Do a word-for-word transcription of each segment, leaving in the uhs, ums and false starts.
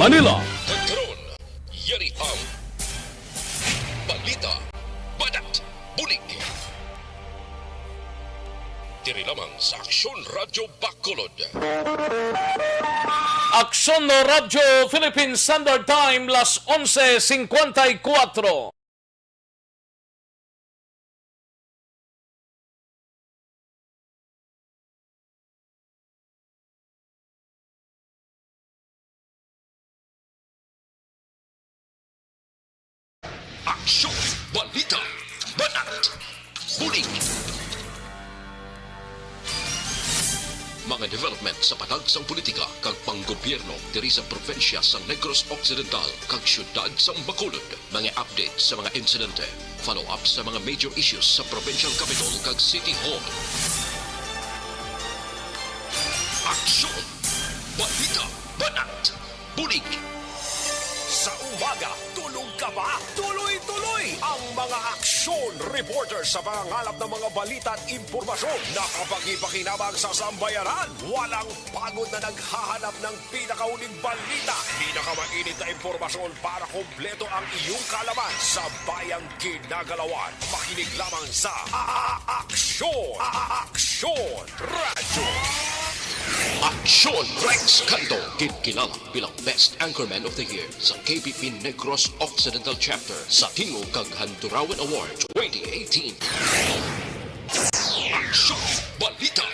Manila. Kag karon, yari ang balita, banat, bulig. Diri lamang sa Aksyon Radyo Bacolod. Aksyon Radyo Philippine Standard Time, las onse cincuenta y cuatro. Aksyon, balita, banat, bulig. Mga development sa patag sang politika kag panggobyerno diri sa probinsya sang Negros Occidental kag siyudad sang Bacolod. Mga update sa mga insidente, follow-up sa mga major issues sa provincial capital kag city hall. Aksyon! Balita! Banat! Bulig! Sa umaga, tulog ka ba? Tuloy-tuloy ang mga aksyon reporter sa pangangalap ng mga balita at impormasyon na kapakipakinabang sa sambayanan. Walang pagod na naghahanap ng pinakauling balita, pinakamainit na impormasyon para kompleto ang iyong kaalaman sa bayang ginagalawan. Makinig lamang sa A-, A-, Aksyon! A-, A-, Aksyon Radyo! Aksyon Rex Canto, ginkilala bilang Best Anchorman of the Year sa K B P Negros Occidental Chapter sa Tingog kag Handurawan Award twenty eighteen. Aksyon! Balita!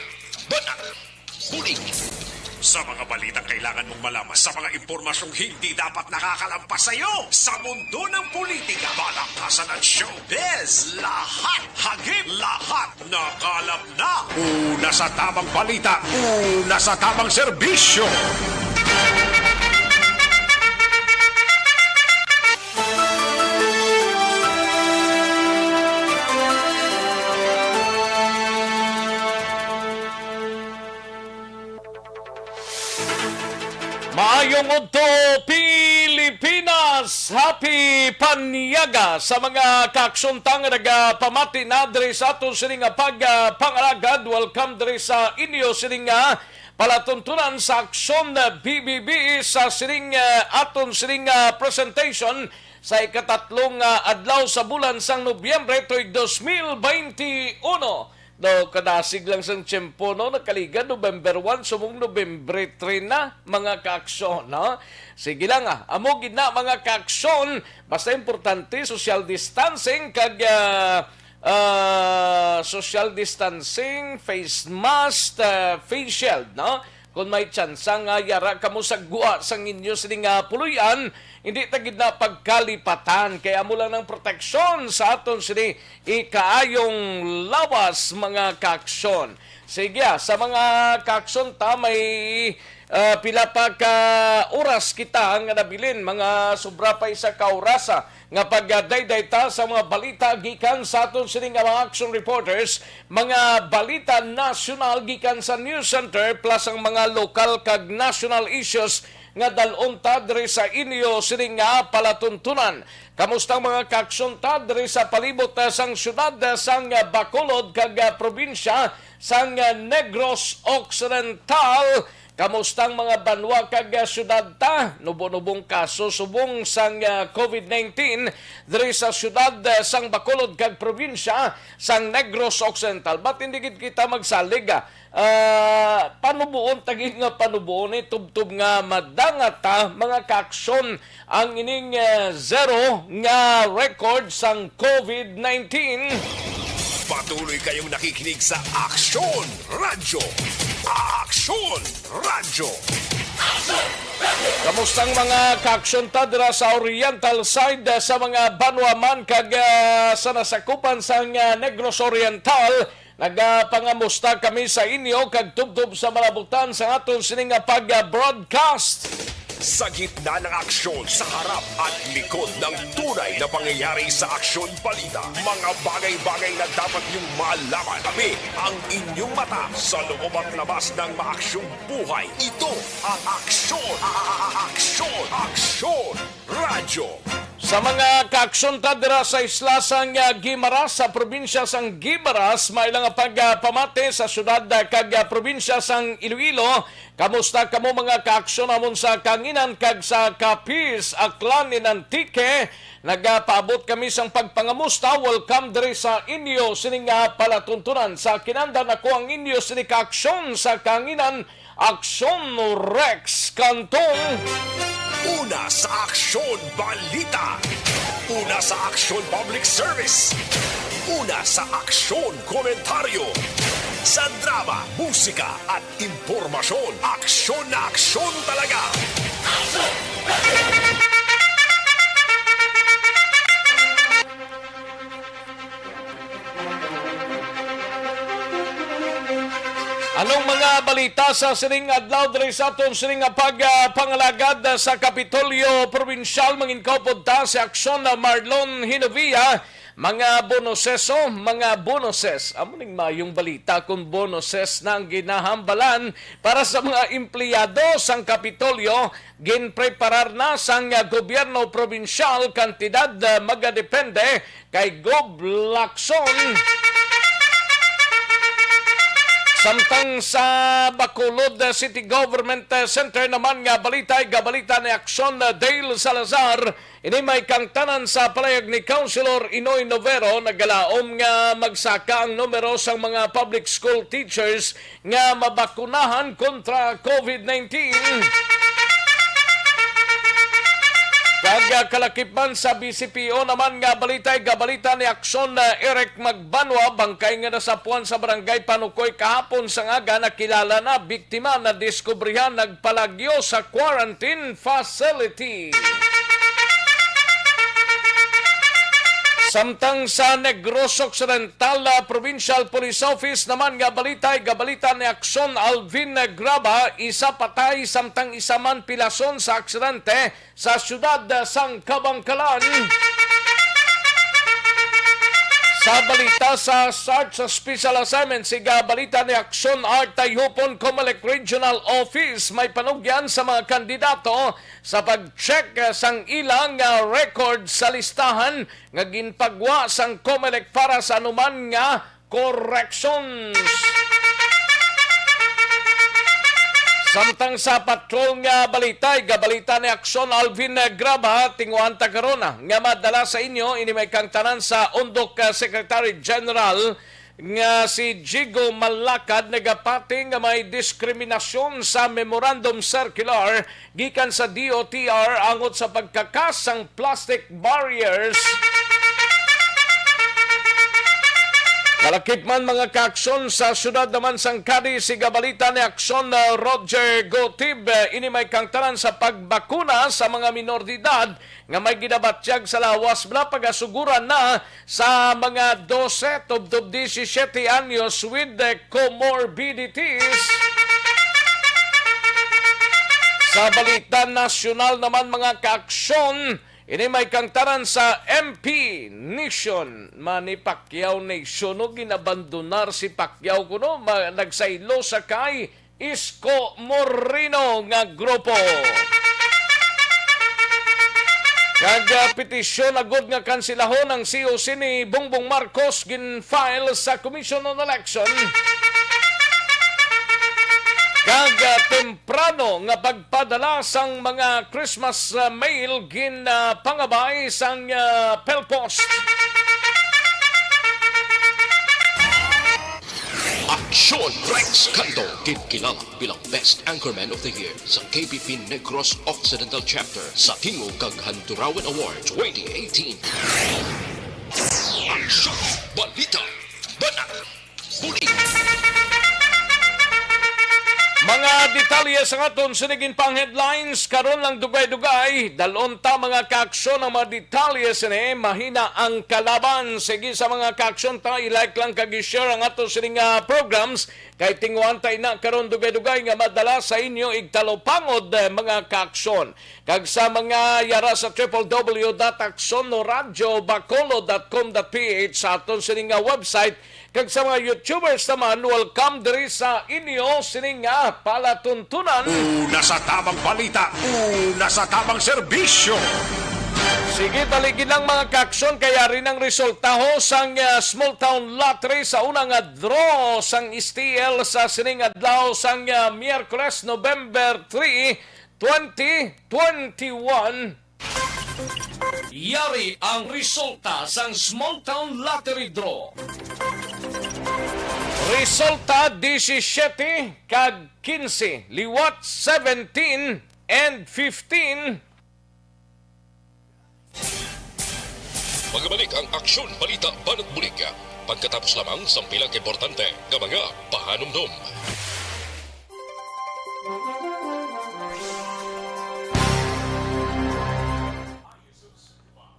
Banat! Bulig! Sa mga balitang kailangan mong malaman, sa mga impormasyong hindi dapat nakakalampas sa iyo, sa mundo ng politika, balakasan at showbiz, lahat, hagip, lahat, nakalap na. Una sa tamang balita, una sa tamang serbisyo. Maayong udto, Pilipinas! Happy Panyaga sa mga kaaksyonta nga nagapamati na diri sa aton sini nga pag, ah, pangalagad. Welcome diri sa inyo sini nga palatuntunan sa Aksyon B B B sa sining, ah, aton sining, ah, presentation sa ikatatlong, ah, adlaw sa bulan sang Nobyembre tuig dos mil baynte uno. Daw kadasig lang sang tiyempo, no? Nakaligad, November one, subong November three na, mga kaaksyon, no? Sige lang, ah. Amo gid na, mga kaaksyon. Basta importante, social distancing, kag, ah, ah, social distancing, face mask, ah, face shield, no? Kung may tsansa nga yara kamo sa gwa sang inyo sini nga puloy-an, hindi ta gid na pagkalipatan, kay amo lang ang proteksyon sa aton sini ikaayong lawas, mga kaaksyon. Sige, ah, sa mga kaaksyon ta, may, ah, pila pa ka oras kita nga nabilin, mga sobra pa isa ka oras, ah, nga pagdayday ta sa mga balita gikan sa aton sini nga mga action reporters, mga balita nasyonal gikan sa News Center, plus ang mga lokal kag national issues nga dal-on ta diri sa inyo sini nga palatuntunan. Kamusta ang mga kaaksyon ta diri sa palibot, ah, sang siyudad, ah, sang, ah, Bacolod kag, ah, probinsya sang, ah, Negros Occidental? Kamusta ang mga banwa kag, ah, siyudad ta? Nubo-nubong kaso subong sang, ah, covid nineteen diri sa siyudad, ah, sang Bacolod kag probinsya sang Negros Occidental. Ba't hindi gid kita magsalig, ah? Ah, panuboon ta gid nga panuboon ni tubtob nga madangat ta, mga kaaksyon, ang ining, ah, zero nga record sang covid nineteen. Patuloy kayong nakikinig sa Aksyon Radyo. Aksyon Radyo. Kamusta ang mga kaaksyon ta dira sa Oriental side, ah, sa mga banwa man kag, ah, sa nasakupan sang, ah, Negros Oriental? Nagapangamusta kami sa inyo kag tubtob sa malabutan sa aton sini nga pag-broadcast. Sa gitna ng aksyon, sa harap at likod ng tunay na pangyayari sa Aksyon Balita, mga bagay-bagay na dapat niyong malaman. Kami ang inyong mata sa loob at labas ng maaksyong buhay. Ito ang Aksyon, a-, a-, a-, Aksyon, Aksyon Radyo. Sa mga kaaksyon ta dira sa isla sang, ah, Guimaras, sa probinsya sang Guimaras, may lang pagpamati sa syudad, ah, kag, ah, probinsya sang Iloilo. Kamusta kamo, mga kaaksyon namon sa Kanginan kag sa Capiz, Aklan, in Antique? Nagapaabot kami sang pagpangamusta. Welcome diri sa inyo sining, ah, palatuntunan. Sa kinandan, ako ang inyo sini kaaksyon sa Kanginan, Aksyon Rex Cantong. Una sa Aksyon Balita. Una sa Aksyon Public Service. Una sa Aksyon Komentaryo. Sa drama, musika, at impormasyon, aksyon na aksyon talaga. Anong mga balita sa sining adlaw diri sa aton sining nga pag, ah, pangalagad sa Kapitolyo Probinsyal? Manginkaupod ta si Aksyon na Marlon Hinovia. Mga bonuses, oh, mga bonuses. Amo ning mayong balita kung bonuses na ang ginahambalan para sa mga empleyado sang Kapitolyo. Ginpreparar na sang, ah, gobyerno probinsyal kantidad, ah, magadepende kay Gob Lacson. Samtang sa Bacolod, ah, City Government, ah, Center naman nga balita, gabalita ni Aksyon, ah, Dale Salazar, ini may kangtanan sa palayag ni Councilor Inoy Novero, nagalaom nga magsaka ang numero sang mga public school teachers nga mabakunahan kontra COVID nineteen. Kag, ah, kalakip man sa B C P O naman nga balita, gabalita ni Aksyon, ah, Eric Magbanwa, bangkay nga nasapuan sa barangay Panukoy kahapon sang aga nakilala na, biktima nadiskubrihan nagpalagyo sa quarantine facility. Samtang sa Negros Occidental, ah, Provincial Police Office naman nga balita, gabalita ni Aksyon Alvin Graba, isa patay samtang isa man pilason sa aksidente sa siyudad sang Kabangkalan. Sa balita sa Search Special Assignment, siga balita ni Aksyon Art Tayhupon, Comelec Regional Office, may panugyan sa mga kandidato sa pag-check, ah, sang ilang, ah, record sa listahan nga ginpagwa sang Comelec para sa anuman nga corrections. Samtang sa patrol nga balita, gabalita ni Aksyon Alvin Graba, tinguhan ta karon, ah, nga madala sa inyo ini may kangtanan sa Undok, ah, Secretary General nga si Jigo Malakad nagapati nga may diskriminasyon sa Memorandum Circular gikan sa D O T R angot sa pagkakas sang plastic barriers. Kalakip man, mga kaaksyon, sa siyudad naman sang Cadiz, siga balita ni Aksyon, uh, Roger Gotib, uh, ini may kangtanan sa pagbakuna sa mga minor de edad nga may ginabatyag sa lawas bala pagasuguran na sa mga dose tubtob disisiete anyos with the comorbidities. Sa balita nasyonal naman, mga kaaksyon, ini may kangtanan sa M P Nation. Manny Pacquiao Nation, no? Ginabandonar si Pacquiao kuno, ma-, nagsaylo sa kay Isko Moreno nga grupo. Kag, ah, petisyon agud nga kansilahon ang C O C ni Bongbong Marcos gin-file sa Commission on Election. Kag, ah, temprano nga pagpadala sang mga Christmas, ah, mail gin, ah, pangabay sang, ah, PhilPost. Aksyon Rex Canto, ginkilala bilang Best Anchorman of the Year sa K B P Negros Occidental Chapter sa Tingog kag Handurawan Award twenty eighteen. Aksyon! Balita! Banat! Bulig! Mga detalye sa aton sining pang headlines karon lang dugay-dugay. Dalon ta, mga kaaksyon, ang mga detalye sini. Mahina ang kalaban. Sige, sa mga kaaksyon ta, i-like lang kag i-share ang ato sining, ah, programs. Kay tinguhan ta ina karon dugay-dugay nga madala sa inyo igtalupangod, eh, mga kaaksyon. Kag sa mga yara sa triple W dot aksyon radyo bacolod dot com dot P H, sa aton sini nga website, kag sa mga YouTubers naman, welcome diri sa inyo sini nga palatuntunan. Una sa tamang balita, una sa tamang serbisyo. Sige, dali gid lang, mga kaaksyon, kay ari ang resulta sang, ah, Small Town Lottery sa una nga draw sang S T L sa sining adlaw sang, ah, Miyerkules, November three, twenty twenty-one. Yari ang resulta sang Small Town Lottery Draw. Resulta, disisyete kag kinse, liwat seventeen and fifteen. Magabalik ang Aksyon Balita Banat Bulig pagkatapos lamang sang pila ka importante nga mga pahanumdom.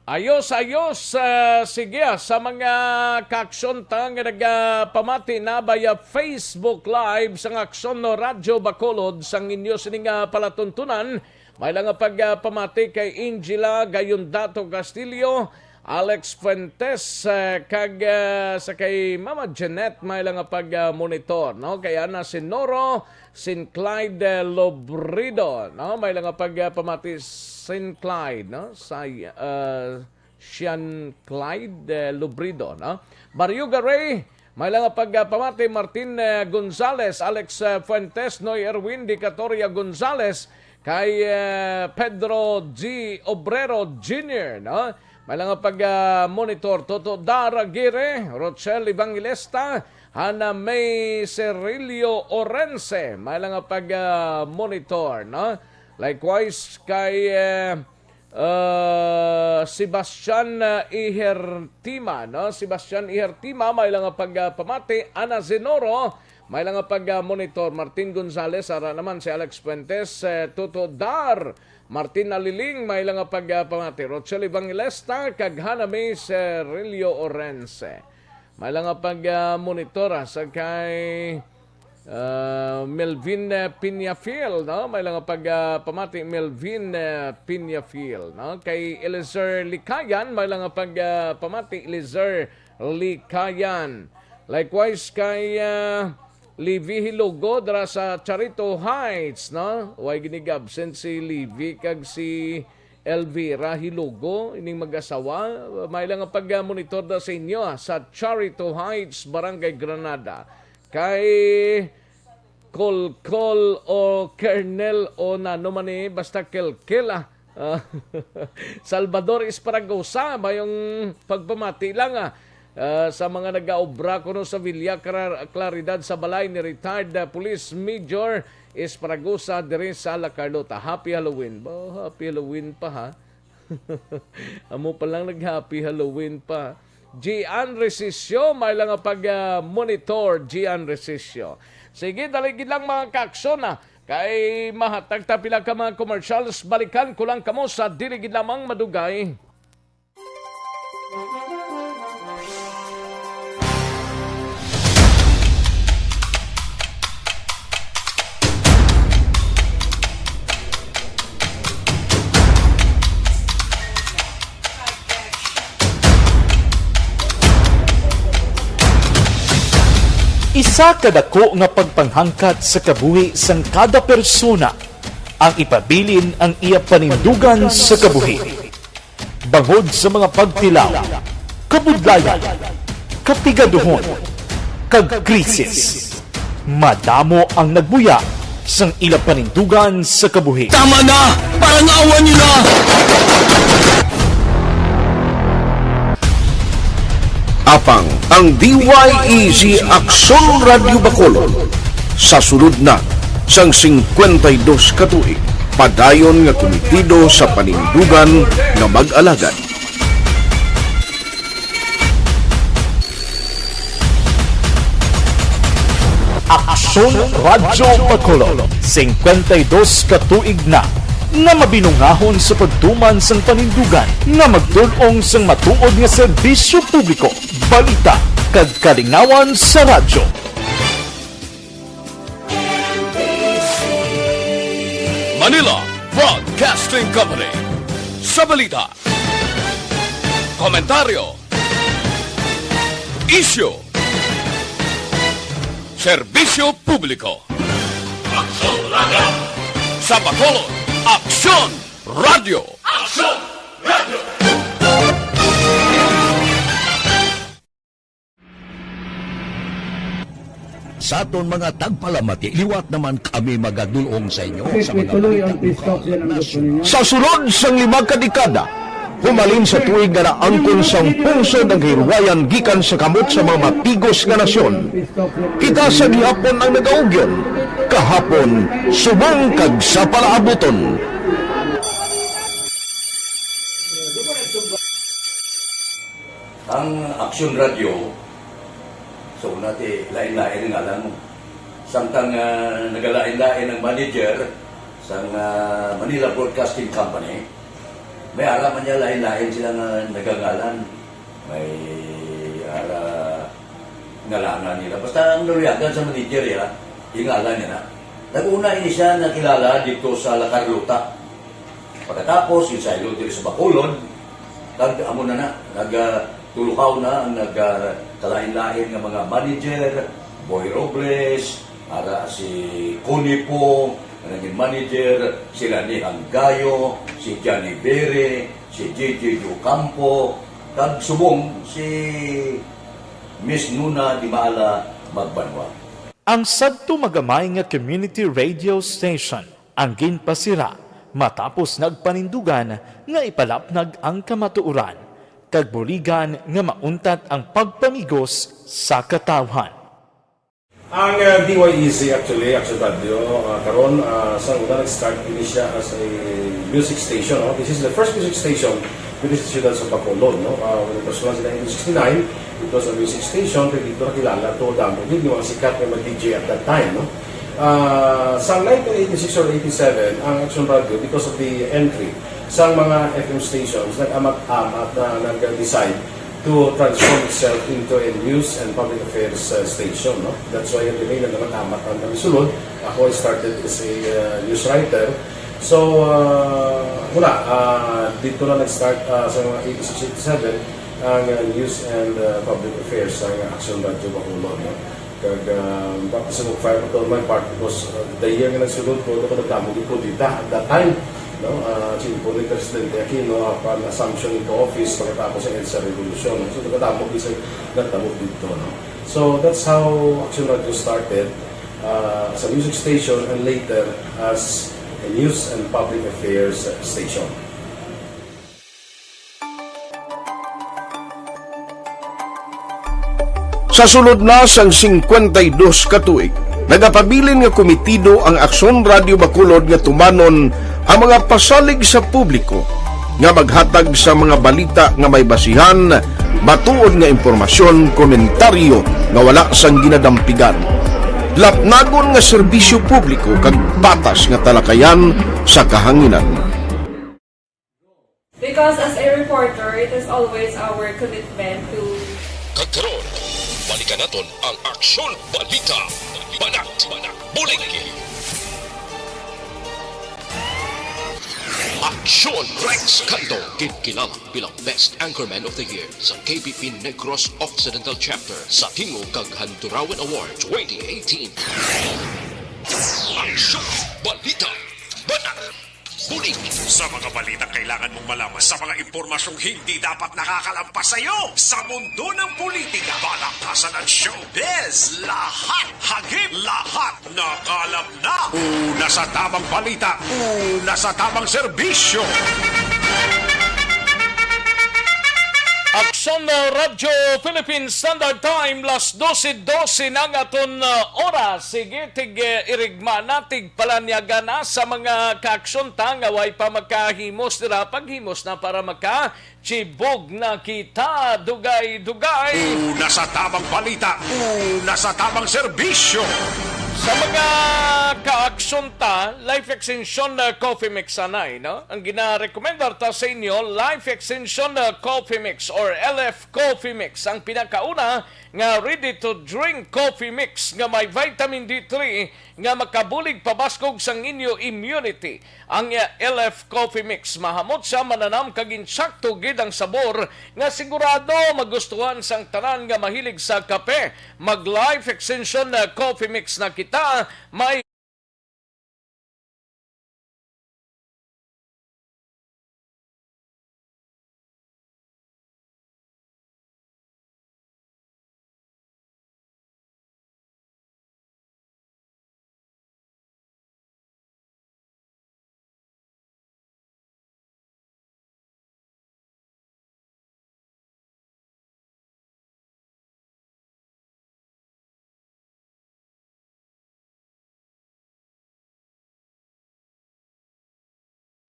Ayos, ayos. Ah, sige, ah, sa mga kaaksyon ta nga nagapamati na via Facebook Live sang Aksyon no Radyo Bacolod, sang inyo sini nga palatuntunan, may lang nga pagpamati kay Angela Gayondato Castillo, Alex Fuentes, ah, kag, ah, sa kay Mama Jeanette, may lang nga pag, ah, monitor, no? Kay Ana Sinoro, Saint Clyde, eh, Lobrido, no? May lang nga pag, ah, pamati Saint Clyde, no? Sa, ah, Saint Clyde, eh, Lobrido, no? Barrio Garay, may lang nga pag, ah, pamati Martin, eh, Gonzales, Alex, eh, Fuentes, Noy Erwin Dicatoria Gonzales, kay, eh, Pedro G Obrero Junior, no? May lang nga pag, ah, monitor Toto Dar Aguirre, Rochelle Evangelista, Hana May Cerilio Orense, may lang nga pag, ah, monitor, no? Likewise kay, eh, ah, Sebastian, ah, Ihertima, no? Sebastian Ihertima, may lang nga pag, ah, pamati, Ana Zenoro, may lang nga pag, ah, monitor, Martin Gonzales, ara naman si Alex Fuentes, eh, Toto Dar, Martin Aliling, may lang nga pag, ah, pamati, Rochelle Evangelista, kag Hana May Cerilio Orense. May lang nga pag, ah, monitor, ah, sa kay, ah, Melvin, eh, Peñafiel, no? May lang nga pag, ah, pamati, Melvin, eh, Peñafiel, no? Kay Eliezer Likayan, may lang nga pag, ah, pamati, Eliezer Likayan. Likewise kay, ah, Levi Hilugo dira sa Charito Heights, no? Way gid nag-absent si Levi kag si Elvira Hilugo, ining mag-asawa. May lang nga pag-monitor na sa inyo, ah, sa Charito Heights, Barangay Granada. Kay Kolkol o Kernel o nano man ni, basta Kelkel, ah. Ah, Salvador Esparagosa, mayong pagpamati lang, ah. Ah, sa mga nagaobra kuno sa Villa Clara-, Claridad sa balay ni retired, ah, Police Major Esparagosa diri sa La Carlota. Happy Halloween. Ba, happy Halloween pa, ha? Amo pa lang nag-happy Halloween pa. Gian Resisyo, may lang nga pag, ah, monitor, Gian Resisyo. Sige, dali gid lang, mga kaaksyon, ah. Kay mahatag ta pila ka mga commercials, balikan ko lang kamo sa dili gid lamang madugay. Isa ka dako nga pagpanghangkat sa kabuhi sang kada persona ang ipabilin ang iya panindugan sa kabuhi. Bangod sa mga pagtilaw, kabudlayan, kapigaduhon, kag krisis, madamo ang nagbuya sang ila panindugan sa kabuhi. Tama na! Parang awan niyo na! Apang ang D Y E G Aksyon Radyo Bacolod sa sulod na sang singkwenta y dos ka tuig, padayon nga kumitido sa panindugan nga mag-alagad. Aksyon Radyo Bacolod, singkwenta y dos ka tuig na nga mabinungahon sa pagtuman sang panindugan nga magtul-ong sang matuod nga serbisyo publiko, balita, kag kalingawan sa radyo. Manila Broadcasting Company. Sa balita, komentaryo, isyu, serbisyo publiko. Aksyon Radyo. Sa Bacolod, Aksyon Radyo. Aksyon Radyo. Sa aton mga tagpalamati, liwat naman kami magadulong sa inyo sa mga balita lokal, nasyonal. Sa sulod sang lima ka dekada, humalin sa tuig nga naangkon sang pungsod ang kahilwayan gikan sa kamot sa mga matigos nga nasyon, kita sa gihapon ang nagaugyon, kahapon, subong kag sa palaabuton. Ang Aksyon Radio, sa una ti lain-lain ang ngalan mo. Samtang, ah, nagalain-lain ang manager sang, ah, Manila Broadcasting Company, may ara man niya lain-lain sila nga nagangalan. May ara ngalanan nila. Basta ang naluyagan sa manager, ya, yung ngalan niya na. Nag-una ini siya nakilala dito sa La Carlota. Pagkatapos, yung saylo diri sa Bacolod, kag amo na na, nag, ah, tuluhaw na ang nag, ah, kalain-lain nga mga manager, Boy Robles, ara si Connie Pong, nga naging manager, sila ni Hanggayo, si Johnny Bere, si J J Ocampo, kag subong si Miss Nuna Dimala Magbanwa. Ang sadto magamay nga community radio station ang ginpasira matapos nagpanindugan nga ipalapnag ang kamatuoran kag buligan nga mauntat ang pagpamigos sa katawhan. Ang, uh, D Y E Z actually, Action Radio, uh, karon, uh, sa una nag-start ini siya as a music station, no? This is the first music station diri sa siyudad sa Bacolod, no? Uh, when it was launched in nineteen sixty-nine, it was a music station, kay dito nakilala to damo gid yung mga sikat nga mga D J at that time, no? Uh, sa nineteen eighty-six or eighty-seven, ang Action Radio, because of the entry sa mga F M stations, nag-amat-amat na nag-decide to transform itself into a news and public affairs, uh, station, no? That's why the main na naman amat ang kami sulod. Ako, I started as a, uh, news writer. So, uh, muna, uh, dito na nag-start, uh, sa mga eighty-six, eighty-seven, ang, uh, news and, uh, public affairs sa Action Radio Bacolod, no? Kag, ah, baptism of fire pa to on my part because, ah, the year nga nagsulod ko, ako nagdamo gid ko dita at that time, no? Ah, siyempre ni Presidente Aquino, upon assumption into office, pagkatapos ang EDSA Revolution. So, nagdamo gid sa nagdamo dito, no? So, that's how Action Radio started, ah, as a music station and later as a news and public affairs station. Sa sulod na sang singkwenta y dos ka tuig, nagapabilin nga komitido ang Aksyon Radio Bacolod nga tumanon ang mga pasalig sa publiko nga maghatag sa mga balita nga may basihan, matuod nga impormasyon, komentaryo nga wala sang ginadampigan, lapnagon nga serbisyo publiko kag patas nga talakayan sa kahanginan. Because as a reporter, it is always our commitment to Kag karon, balikan naton ang Aksyon Balita. Banat, bulig. Aksyon Rex Canto, ginkilala bilang Best Anchorman of the Year sa K B P Negros Occidental Chapter sa Tingog kag Handurawan Award twenty eighteen. Aksyon Balita. Banat. Bulig sa mga balitang kailangan mong malaman, sa mga impormasyong hindi dapat nakakalampas sa iyo, sa mundo ng politika, balakasan at showbiz, lahat hagip, lahat nakalap na. Una sa tamang balita, una sa tamang serbisyo. Aksyon, uh, Radyo Philippine Standard Time, las dose dose na ang aton, uh, oras. Sige, tig, uh, irigma na, tig palanyaga na sa mga kaaksyon ta nga way pa makahimos dira. Paghimos na para maka-chibog na kita. Dugay-dugay. Una sa tamang balita, una sa tamang serbisyo. Sa mga kaaksyon ta, Life Extension, uh, Coffee Mix anay, no? Ang ginarekomendar ta sa inyo, Life Extension, uh, Coffee Mix or L F Coffee Mix, ang pinakauna nga ready to drink coffee mix nga may vitamin D three nga makabulig pabaskog sang inyo immunity. Ang, uh, L F Coffee Mix mahamot sa mananam kag insakto gid ang sabor nga sigurado magustuhan sang tanan nga mahilig sa kape. Mag Life Extension, uh, Coffee Mix na kita. May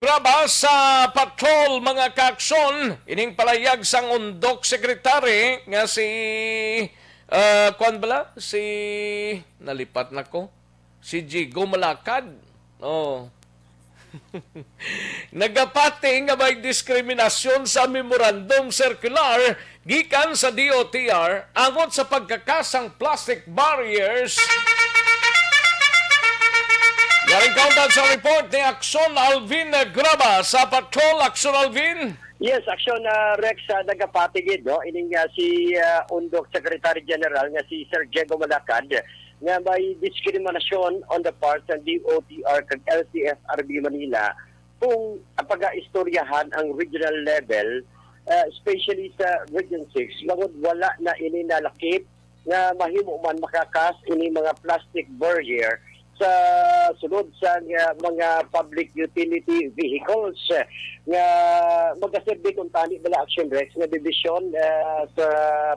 Tabas sa patrol, mga kaaksyon, ining palayag sang Undok Secretary nga si, ah, kuwan bala? Si, nalipat na ko. Si Jigo Malakad. Oh. Nagapati nga may diskriminasyon sa memorandum circular gikan sa D O T R angot sa pagkakas sang plastic barriers. Galing kaundan sa report ni Aksyon Alvin Graba sa Patrol. Aksyon Alvin. Yes, Aksyon, ah, Rex, ah, nagapati gid, no? Ining, ah, si, ah, Undok Secretary General nga si Sir Diego Malacad nga may diskriminasyon on the part sa D O T R kag L T F R B Manila kung pag-aistoryahan ang regional level, ah, especially sa Region six, bangod wala na ini nalakip nga mahimo man makakas ini mga plastic barrier sa sulod sa, ah, mga public utility vehicles, eh, nga magaserbi kuntani bala, Action Rex, nga division, ah, sa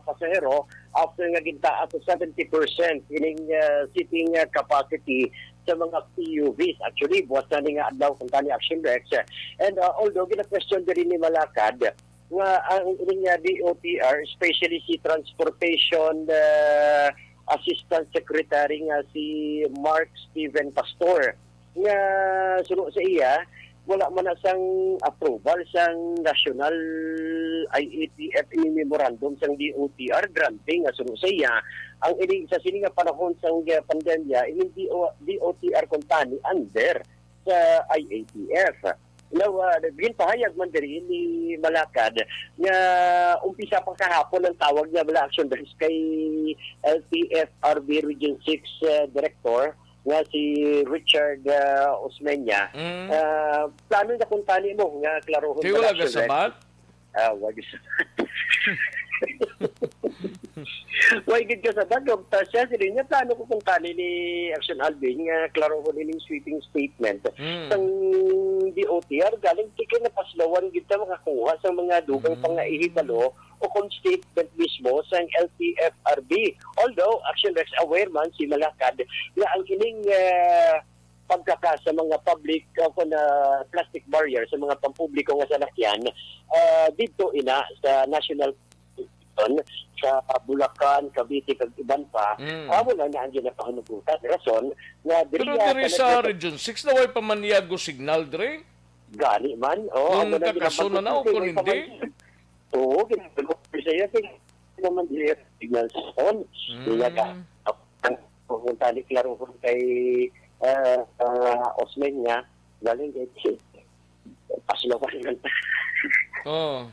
pasahero after nga gintaas sa seventy percent ining, ah, seating, ah, capacity sa mga P U Vs. Actually, buwas na ni nga adlaw kuntani, Action Rex. And, ah, although gina-question diri ni Malakad nga ang ining, ah, D O T R, especially si Transportation, ah, Assistant Secretary nga si Mark Steven Pastor, nga suno sa iya, wala man na sang approval sang National I A T F ini memorandum sang D O T R granting nga suno sa iya ang ini sa sini nga panahon sang, ah, pandemya, ining D O, D O T R kuntani under sa I A T F. Now, ah, ginpahayag man diri ni Malakad nga umpisa pa kahapon ang tawag niya bala, Action Rex, kay L T F R B Region six, ah, Director nga si Richard, ah, Osmeña. Mm. Ah, plano na kuntani mo nga klarohon Kay bala, wala Action Rex. Gasabat? Ah, wag sa Way gid ka sa bagong tasya, sila niya plano ko kuntani ni Action Alvin nga klaro ko nining sweeping statement Mm. sang D O T R, galing ti kay napaslawan gid ta makakuha sa mga dugang Mm. pangahibalo o kung statement mismo sang L T F R B. Although, Action Rex, aware man si Malakad nga ang ining, ah, pagkaka sa mga public o kung, ah, plastic barrier sa mga pampubliko nga salakyan, ah, didto ina sa National Constitution, sa Bulacan, Cavite, kag iban pa, Mm. amo lang na ang ginapahunugutan. Rason nga diri Pero nga diri sa sa nagdadap- Region six na way pa man niya go signal diri? Gani man, oh, Kung amo na kakaso na na o ginapahunugutan, kung way pa hindi? man. Oo, ginapahunugutan sa iya, kay naman diri signal sa phone. Mm. Iya ka, ang pupunta ni klarohon kay, ah, ah, Osmeña, galing kay Paslawan man. Oh.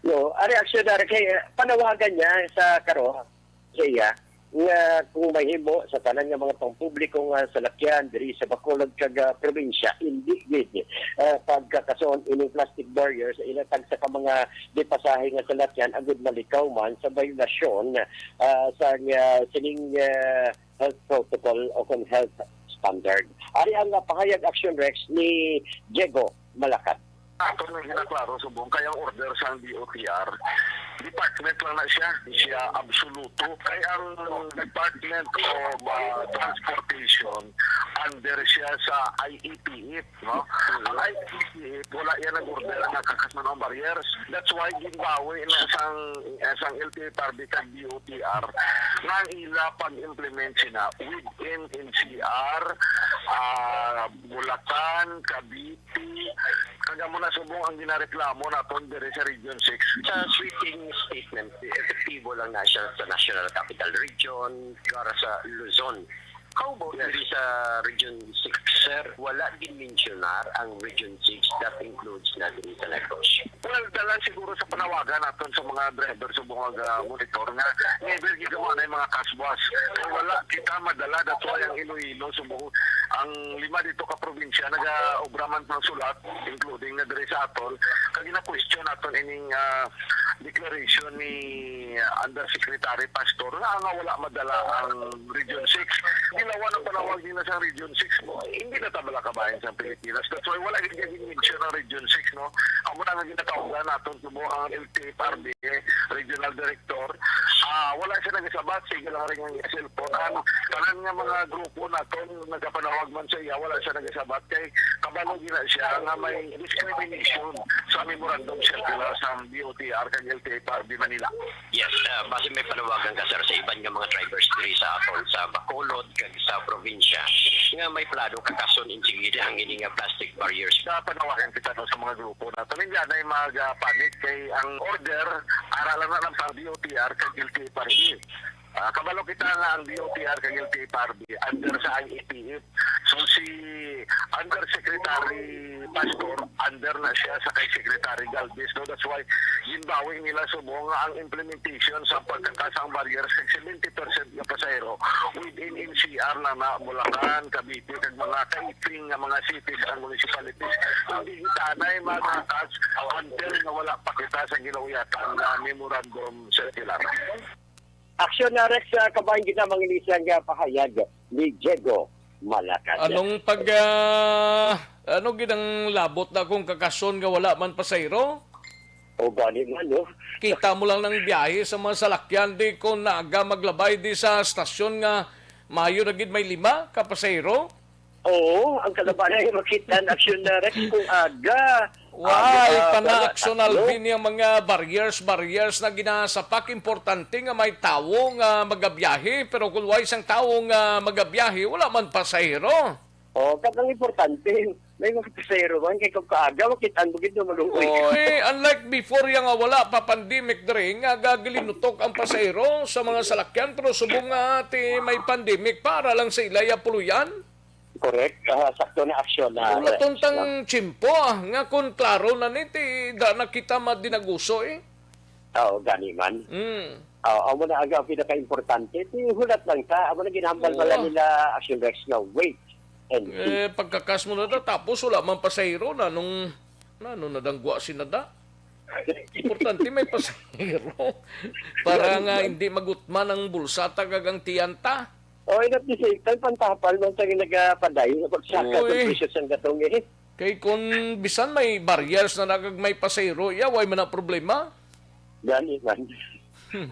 No, ang reaksyon na kay, eh, panawagan niya sa karo, sa iya, nga kung mahimo sa tanan nga mga pampubliko nga salakyan diri sa Bacolod kag, ah, probinsya, indi gid, ah, pagkakason ining plastic barrier sa ilang tagsa ka mga dipasahe nga salakyan agud malikaw man sa violasyon, ah, sa, ah, sining, ah, health protocol o kon health standard. Ari ang, ah, pahayag, Action Rex, ni Diego Malacat. Ato nga ginaklaro subong kay ang order sang D O T R, department lang na siya, siya absoluto. Kay ang Department of, ah, Transportation, under siya sa I A T F, no? Ang I A T F, wala yan nag-order nga kakasan ang barriers. That's why ginbawi na sang, sang L T F R B kag D O T R nga ang ila pag-implement sina within N C R, ah, Bulacan, Cavite, kag amo na subong ang ginareklamo naton diri sa Region six. Sa sweeping statement, epektibo lang na siya sa National Capital Region, kag sa Luzon. How about Yes. diri sa Region six, sir? Wala din mensyonar ang Region six, that includes na diri sa Negros. Well, dala siguro sa panawagan naton sa mga driver subong nga monitor nga never gid mo na yung mga kaswas. Kay wala kita madala, that's why ang Iloilo, subong ang lima dito ka probinsya, nagaobra man sang sulat, including na diri sa aton. Kag gina-question naton ining, ah, declaration ni Undersecretary Pastor na nga wala madala ang Region six. Dilawan ang panawag nila sa Region six mo. Hindi na ta bala kabahin sa Pilipinas. That's why wala gid gid mention ang Region six, no? Amo na nga ginatawgan naton subong ang L T F R B Regional Director. Ah, wala siya nagasabat, sige lang ring ang cellphone. Ang tanan nga mga grupo naton nagapanawag man sa iya, wala siya nagasabat kay kabalo gina siya nga may discrimination sa memorandum circular sa D O T R kag L T F R B Manila. Yes, ah, base may panawagan ka, sir, sa iban nga mga drivers diri sa aton sa Bacolod kag sa probinsya nga may plano kakason insigida ang ini nga plastic barriers. Sa panawagan kita, no, sa mga grupo naton, hindi anay mag-panic kay ang order ara lang na lang pang D O T R kag L T F R B. Ah, kabalo kita nga ang D O T R kag L T F R B under sa I A T F. So si Undersecretary Pastor, under na siya sa kay Secretary Galvez, no? That's why ginbawi nila subong nga ang implementation sa pagkakasang barrier sa seventy percent nga pasahero within N C R na na Bulacan, Cavite, kag mga kaiping nga mga cities and municipalities. Hindi kita anay maghakas until nga wala pa kita sa ginauyatan nga memorandum circular. Aksyon na, Rex, sa kabahin kita, mangilisang, ah, pahayag ni Diego Malacad. Anong pag, ah, ano gid ang labot na kung kakason nga wala man pasahero? O gani man, no? Kita mo lang ng biyahe sa mga salakyan di ko naga maglabay di sa stasyon nga mayo na gid may lima ka pasahero. Oo, ang kalabanan ay makita ang aksyon na, Rex, kung aga. Why, ah, pana, Aksyon Alvin, yung mga barriers, barriers na ginasapak, importante nga may tawo nga magabiyahe, pero kung why isang tawo nga magabiyahe, wala man pasahero. Oh, kag ang importante, may mga pasahero man, kay kung kaaga, makita mo gid na maluoy. Oy, unlike before, yung nga wala pa pandemic, dre, nga gagilinutok ang pasahero sa mga salakyan, pero subong nga ti may pandemic, para lang sa ilay apuluyan. Correct. Ah, sakto na aksyon na. Wala tong tang tiyempo, ah, nga kung klaro na ni, ti da na kita madinaguso, eh. Oo, gani man. Mm. Ah, amo na ang pinaka-importante. Ti hulat lang ta. Amo na ginahambal bala nila Action Rex nga wait and see. Eh, pagkakas mo na da, tapos wala man pasahero na nung, na, nung nadangwa si nada. Importante may pasahero. Para nga hindi magutman ang bulsa ta kag ang tiyan ta. Oh, and at the same time, pantapal man sa nagapadayon sa pagsaka sa presyo sang gatong, eh. Kay kung bisan may barriers na nagag may pasahero, iya, way man na problema. Gani man. Hmm.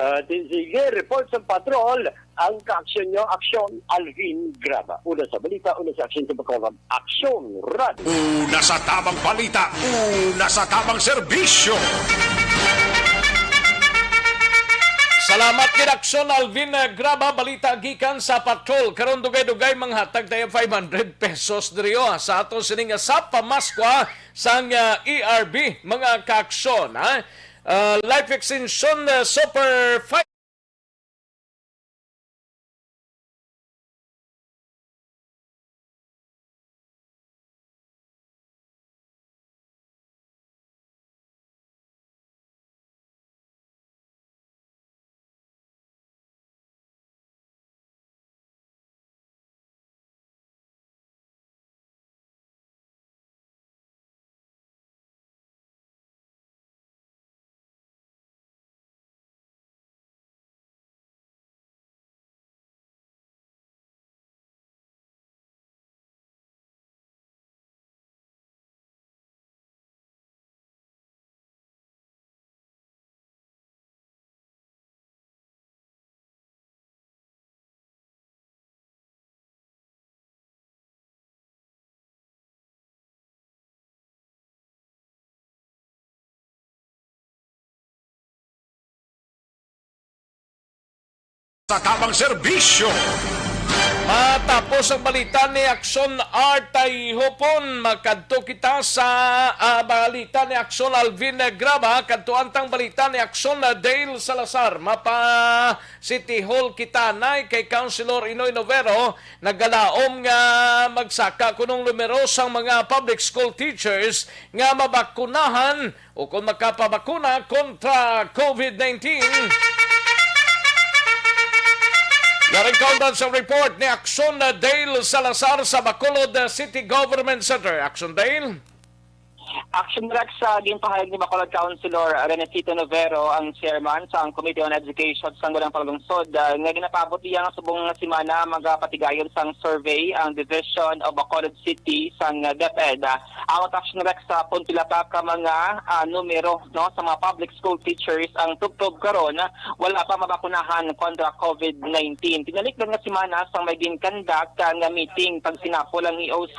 Ah, di, sige, report sa patrol, ang kaaksyon nyo, Aksyon Alvin Graba. Una sa balita, una sa aksyon sa Bacolod, Aksyon Radio. Una sa tamang balita, una sa tamang serbisyo. Salamat gid, Aksyon Alvin, eh, Graba. Balita gikan sa patrol. Karon dugay-dugay manghatag tayo five hundred pesos diri, oh, sa ato sining, ah, sa pamaskwa sang, ah, E R B, mga kaaksyon, ha? Ah, life extension, ah, super five. Sa tamang serbisyo. Matapos ang balita ni Aksyon Artay Hopon, makadto kita sa, ah, balita ni Aksyon Alvin Graba. Kadto ang tang balita ni Aksyon Dale Salazar. Mapa City Hall kita na kay Councilor Inoy Novero nagalaom nga magsaka kunong numero sang mga public school teachers nga mabakunahan o kung makapabakuna kontra COVID nineteen. Yaring kaundan sa report ni Aksyon Dale Salazar sa Bacolod City Government Center. Aksyon Dale. Action Rex, sa ginpahayag ni Bacolod Councilor Renecito Novero, ang chairman sang Committee on Education sang Sangguniang Panglungsod, ah, nga ginapaabot niya nga subong nga semana magapatigayon sang survey ang Division of Bacolod City sang, ah, DepEd. Ah, ang Action Rex, sa pun pila pa ka mga, ah, numero, no, sa mga public school teachers ang tubtob karon wala pa mabakunahan kontra COVID nineteen. Tinalikdan nga semana sang may gin-conduct nga meeting pagsinapol ang E O C,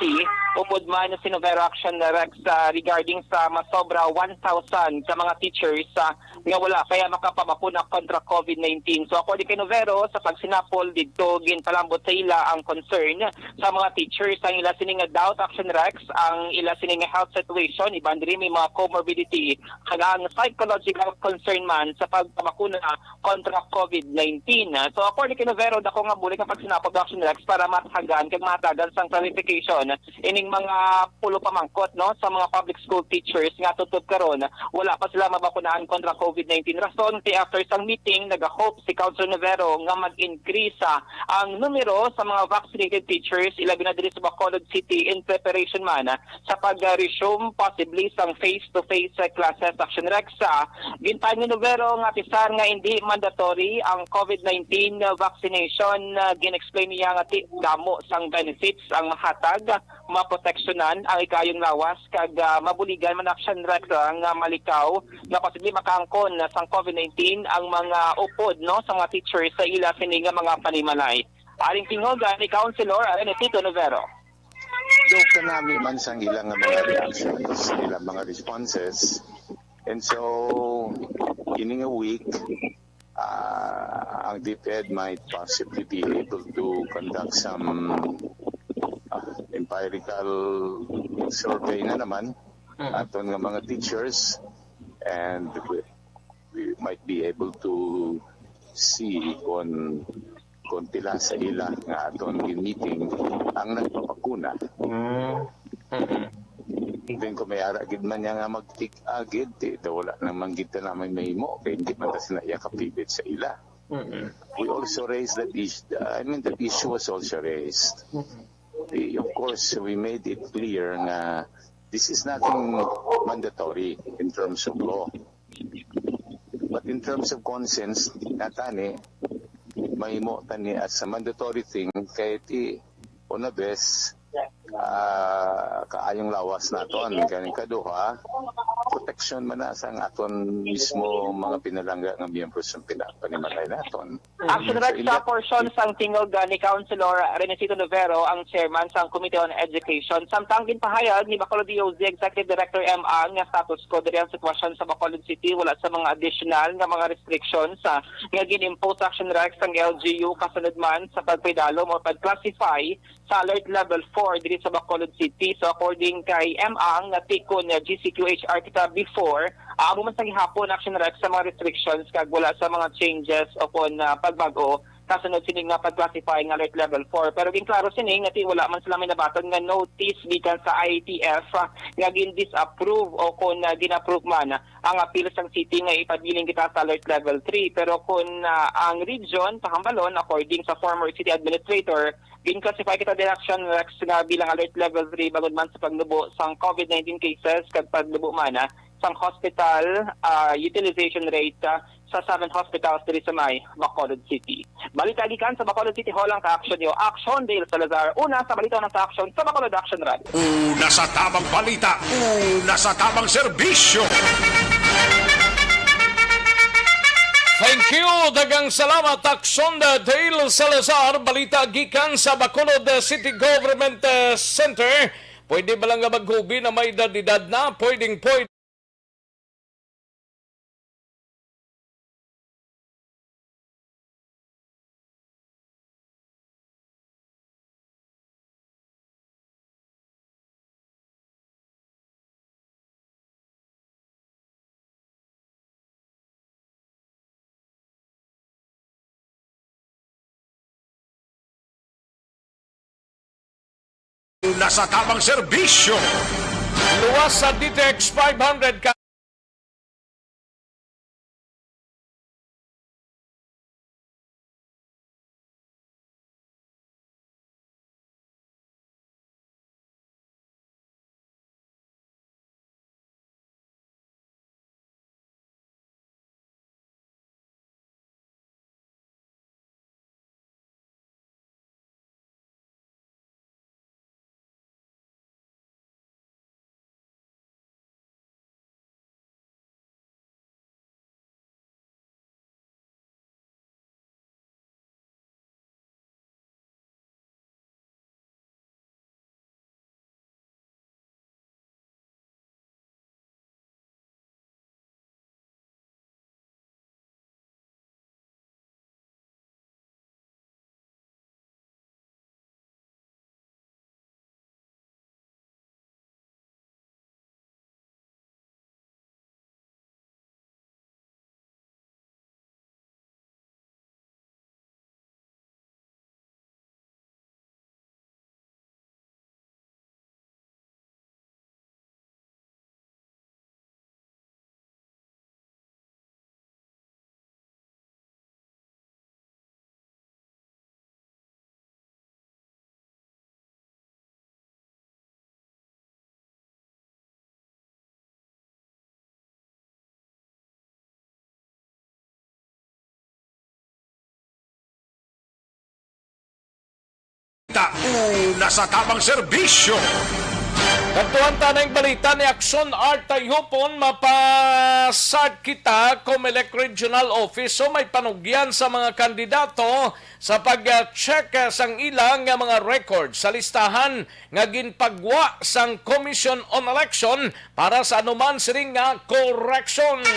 upod man si Novero Action Rex, ah, regarding sa masobra one thousand ka mga teachers, ah, nga wala pa ya makapabakuna kontra COVID nineteen. So, according kay Novero, sa pagsinapol didto, ginpalambot sa ila ang concern sa mga teachers. Ang ila sini nga doubt, Action Rex, ang ila sini nga health situation, iban diri may mga comorbidity, kag ang psychological concern man sa pagpabakuna kontra COVID nineteen. So, according kay Novero, dako nga bulig ang pagsinapol, Action Rex, para matagan kag mahatagan sang clarification ining mga pulo pamangkot, no, sa mga public school teachers nga tubtob karon wala pa sila mabakunahan kontra COVID nineteen. Rason kay after sang meeting, nagahope si Councilor Novero nga mag-increase, ah, ang numero sa mga vaccinated teachers, ilabi na diri sa Bacolod City, in preparation man, ah, sa pag-resume possibly sang face-to-face, ah, classes. Action Rex, ah, ginpahayag ni Novero nga bisan nga hindi mandatory ang COVID nineteen vaccination, ah, gin-explain niya nga ti-, damo sang benefits ang mahatag, maproteksyonan ang ikaayong lawas kag, ah, mabuligan man, Action Rex, ah, nga malikaw nga posible makaangkon na sang COVID nineteen ang mga upod, no, sa mga teachers sa ila sini nga mga panimalay. Aring tingog, ah, ni Councilor Renecito Novero. Daw kanami man sang ilang nga mga reactions, ilang mga responses. And so, ini nga week, ah, ang DepEd might possibly be able to conduct some, ah, empirical survey na naman. Mm. Aton nga mga teachers, and we, we might be able to see kung, kung pila sa ila nga aton gin-meeting ang nagpabakuna. Mm. Mm-mm. Then kung may ara gid man niya nga magtig-a gid, di, di wala naman gid na may mahimo, kay hindi man ta sila iya kapilit sa ila. Mm-mm. We also raised that issue. I mean, that issue was also raised. Mm-mm. We, of course, we made it clear nga this is nothing mandatory in terms of law. But in terms of conscience, natani, mahimo tani as a mandatory thing, kay ti, una bes, ah, kaayong lawas naton. Kani kaduha, proteksyon man na sang aton mismo mga pinalangga nga miyembro sa pina-, panimalay naton. Action Rex, sa portion sang tingog, ah, ni Councilor Renecito Novero, ang chairman sang Committee on Education. Samtang ginpahayag ni Bacolod D O Z Executive Director M. Ang nga status quo diri ang sitwasyon sa Bacolod City, wala sa mga additional nga mga restrictions, ah, nga gin-impose, Action Rex, sang L G U kasunod man sa pagpaidalom o pag-classify sa Alert Level four diri sa Bacolod City. So, according kay M. Ang, nga tikon nga G C Q H R kita before, ah, amo man sa gihapon, Action Rex, sa mga restrictions kag wala sa mga changes o kon, ah, pagbag-o kasunod sini nga pag-classify nga Alert Level four. Pero ginklaro sini nga ti wala man sila may nabaton nga notice gikan sa I A T F, ah, nga gin-disapprove o kon, ah, gin-approve man ang appeal sang city nga ipabilin kita sa Alert Level three. Pero kon, ah, ang region, pahambalon, according sa former city administrator, gin-classify kita diri, Action Rex, nga bilang Alert Level three bangod man sa pagnubo sang COVID nineteen cases kag pagnubo man, ah, sang hospital, ah, utilization rate, ah, sa seven hospitals diri sa may Bacolod City. Balita gikan sa Bacolod City Hall ang ka-action niyo, Action Dale Salazar. Una sa balita, una sa action sa Bacolod Action Radio. Una sa tabang balita, una sa tabang serbisyo. Thank you. Daghang salamat, Action Dale Salazar. Balita gikan sa Bacolod City Government, eh, Center. Pwede ba lang nga maghubi na may edad-edad na? Pwedeng pwede. Una sa tabang serbisyo. Luwas sa D T X five hundred ka Ta una sa tamang serbisyo. Kadtuan ta na ang balita ni Action Art Tayhupon, mapasad kita Comelec Regional Office, so may panugyan sa mga kandidato sa pag-check sang ilang nga mga record sa listahan nga ginpagwa sang Commission on Election para sa anuman sining nga corrections.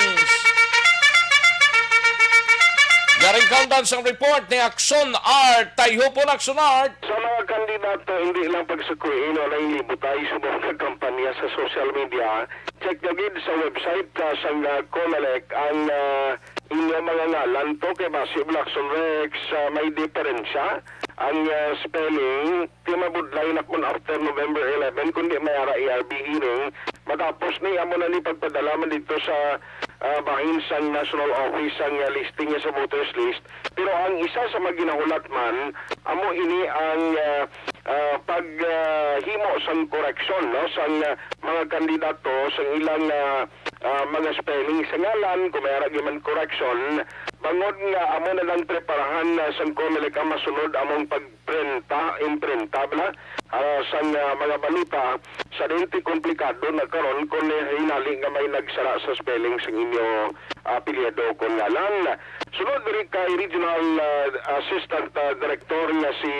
Yaring kaundan sang report ni Action Art. Tayhupon, Action Art. Sa mga kandidato, hindi lang pagsukuin o lang libutay sa mga kampanya sa social media. Check nyo gid sa website, ah, sang, ah, Comelec ang, ah, inyo mga ngalan to kay basi Blackson Rex, ah, may diferensya ang, ah, spelling. Di mabudlay na kung after November eleven, kundi may ara A R B hearing, matapos ni amo na ni pagpadala man dito sa, ah, bahin sang national office ang, ah, listing niya sa voters list. Pero ang isa sa maginahulat man, amo ini ang, ah, ah, pag, ah, himo sang koreksyon, no, sang, ah, mga kandidato sang ilang, ah, ah, mga spelling sa ngalan, kung may ara gyud man koreksyon, bangod nga amo na lang preparahan na sang Comelec ang masunod among pagprenta, imprenta bala, ah, sang, ah, mga balota sa dente komplikado na karon kung hinali nga may nagsala sa spelling sang inyo apelyido kon ngalan. Sunod diri kay Regional, ah, Assistant, ah, Director nga si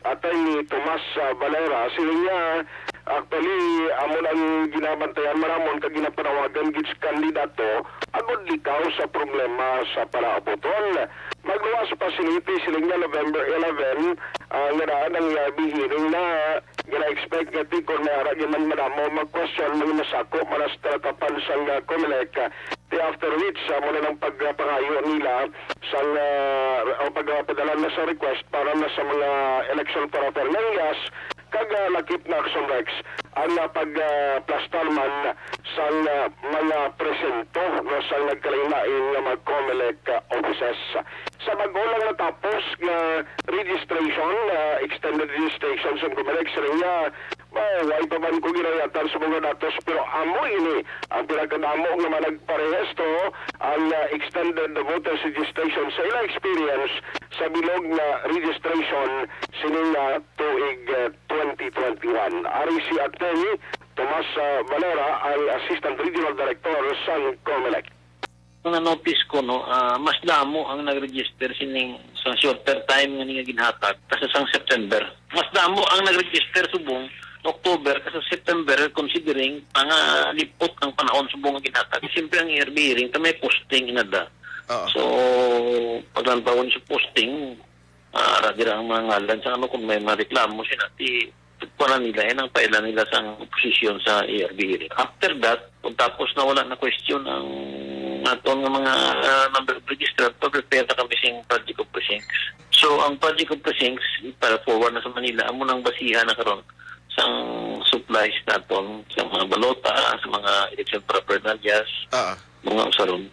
Attorney Tomas, ah, Valera, siling niya, actually, amo nang ginabantayan man namon kag ginapanawagan gid sa kandidato agud likaw sa problema sa palaabuton. Magluwas pa sini ti, siling niya, November eleven, ah, nga daan ang A R B hearing na gina-expect nga ti kon may ara gyud man madamo mag-question, mga masako man sa talakapan sang, ah, Comelec. Ti after which, ah, muna ng pagpangayo nila sang, ah, o pagpadala na sa request para na sa mga election paraphernalias kag, ah, lakip na Action Rex ang, ah, pag, ah, plastar man sang, ah, mga presento, no, sang nagkalain-lain nga mga Comelec, ah, offices. Sa bag-o lang natapos nga registration, ah, extended registration sa Comelec, siling niya, oh, way pa man ko ginayatan sa mga datos, pero amo ini ang pinakadamo nga managparehistro ang, ah, extended voters registration sa ilang experience sa bilog nga registration sining, ah, tuig, ah, twenty twenty-one. Ari si Attorney Tomas, ah, Valera, ang Assistant Regional Director sang Comelec. Ang na-notice ko, no, ah, mas damo ang nag-register sining sa shorter time nga niya ginhatag kaysa sang September. Mas damo ang nag-register subong October kaysa September, considering pa nga lipot ang panahon subong nga ginhatag. Siyempre, ang A R B hearing, ta may posting inada. Oo. So, paglantawan sa posting, ah, ara dira ang mga ngalan sa ano, kung may mga reklamo sila, ti, kuha nila, yan ang paila nila sa oposisyon sa A R B hearing. After that, kung tapos na wala na question ang aton nga mga, ah, number of registered, pag-prepare na kami sing Project of Precincts. So, ang Project of Precincts, para forward na sa Manila, amo nang basihan na karon sang supplies naton sa mga balota, sa mga election paraphernalias, Ah. mga usaron.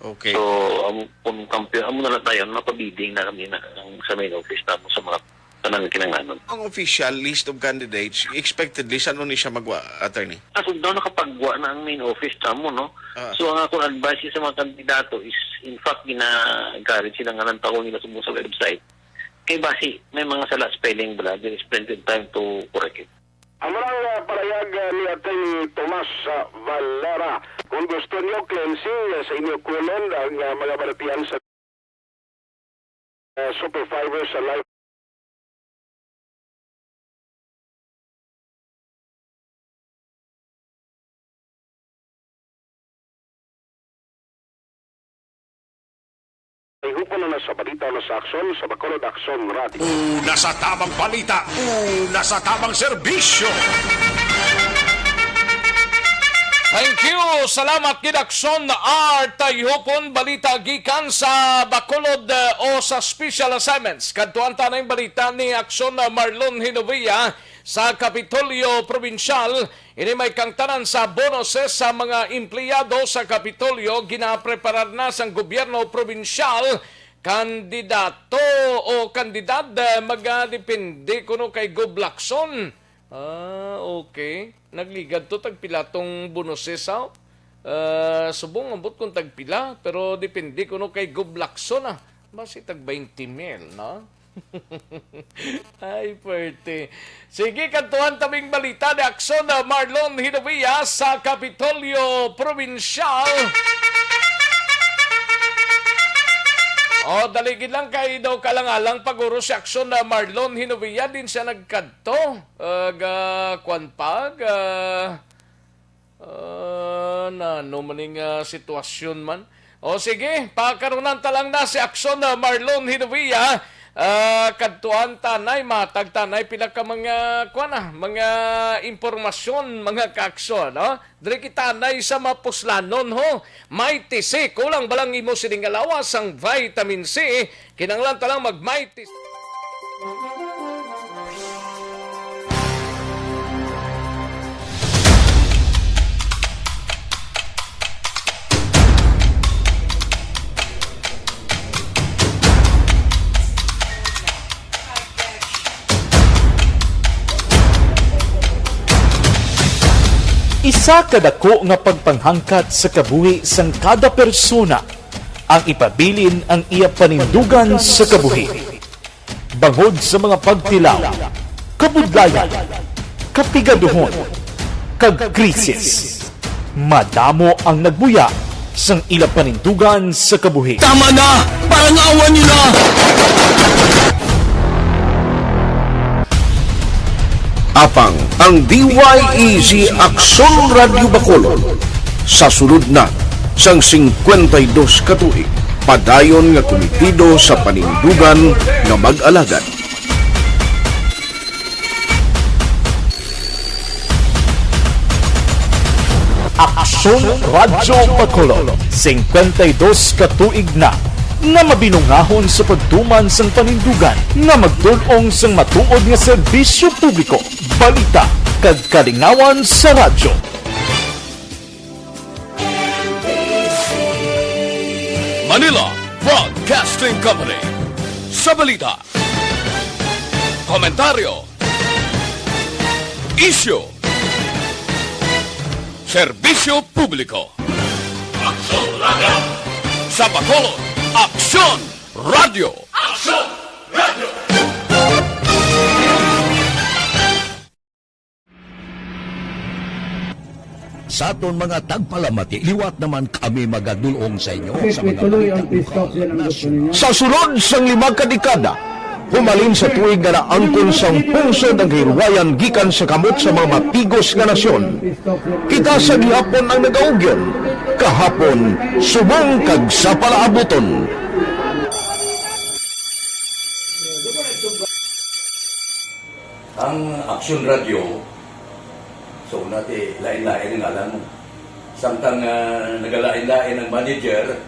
Okay. So, amo, kung kampiyon, amo na lang tayo, mapabidding na kami na ang, sa main office namo sa mga tanang kinahanglanon. Ang official list of candidates, expectedly, sa ano ni siya magwa, attorney? As of now, nakapagwa na ang main office namo, no? Ah. So, ang akong advice sa mga kandidato is, in fact, gina-encourage sila nga nantawon nila subong sa website. Kay basi, may mga sala spelling bala, there is plenty of time to correct it. Amo lang, ah, parayag, ah, ni Attorney Tomas, ah, Valera. Kung gusto niyo cleansing, ah, sa inyo colon, ang, ah, mga balatian sa, ah, Super Fiber sa live. Ay, hupo na na sa balita na sa Aksyon, sa Bacolod Aksyon Radio. Una sa tamang balita, una sa tamang serbisyo. Thank you. Salamat gid, Aksyon Art Tayhupon. Balita gikan sa Bacolod, uh, o sa Special Assignments. Kadtuan ta na ang balita ni Aksyon, uh, Marlon Hinovia sa Kapitolyo Probinsyal. Ini may kangtanan sa bonuses sa mga empleyado sa Kapitolyo ginapreparar na sang gobyerno probinsyal. Kandidato o kandidad, eh, magadepende kuno kay Gob Lacson. Ah, okay. Nagligad to, tagpila tong bonuses, aw? Ah, subong ambot kung tagpila, pero depende kuno kay Gob Lacson, ah. Basi tag twenty mil, no? Ay, perte. Sige, kadtuan tabing balita ni Aksyon, ah, Marlon Hinovia sa Kapitolyo Probinsyal. O, dali gid lang kay daw kalang-alang pag-uro si Aksyon, ah, Marlon Hinovia, din siya nagkadto. Ah, ga, kwan pa, ga, Ah, na, ano man ning, ah, sitwasyon man? O sige, pakarunan ta lang na si Aksyon, ah, Marlon Hinovia. Ah, kadtuan tanay, matag tanay pila ka mga, kuwan na, mga impormasyon, mga kaaksyon, no? Diri kita nay sa mapuslanon, ho. Mighty C, kulang ba lang imo sining nga lawas ang vitamin C? Kinahanglan ta lang mag-Mighty C. Isa ka dako nga pagpanghangkat sa kabuhi sang kada persona ang ipabilin ang iya panindugan sa kabuhi. Bangod sa mga pagtilaw, kabudlayan, kapigaduhon, kag krisis, madamo ang nagbuya sang ila panindugan sa kabuhi. Tama na! Parang awan niyo na! Apang ang D Y E Z Aksyon Radyo Bacolod sa sulod na sang singkwenta y dos ka tuig, padayon nga kumitido sa panindugan nga mag-alagad. Aksyon Radyo Bacolod, singkwenta y dos ka tuig na nga mabinungahon sa pagtuman sang panindugan nga magtul-ong sang matuod nga serbisyo publiko, balita, kag kalingawan sa radyo. Manila Broadcasting Company. Sa balita, komentaryo, isyu, serbisyo publiko. Aksyon Radyo. Sa Bacolod, Aksyon Radyo. Aksyon Radyo. Sa aton mga tagpalamati, liwat naman kami magadul-ong sa inyo sa mga balita lokal, nasyonal. Sa sulod sang lima ka dekada, humalin sa tuig nga naangkon sang pungsod ang kahilwayan gikan sa kamot sa mga mapigos nga nasyon, kita sa gihapon ang nagaugyon, kahapon, subong kag sa palaabuton. Ang Aksyon Radyo, sa una ti, lain-lain ang ngalan. Samtang, ah, nagalain-lain ang manager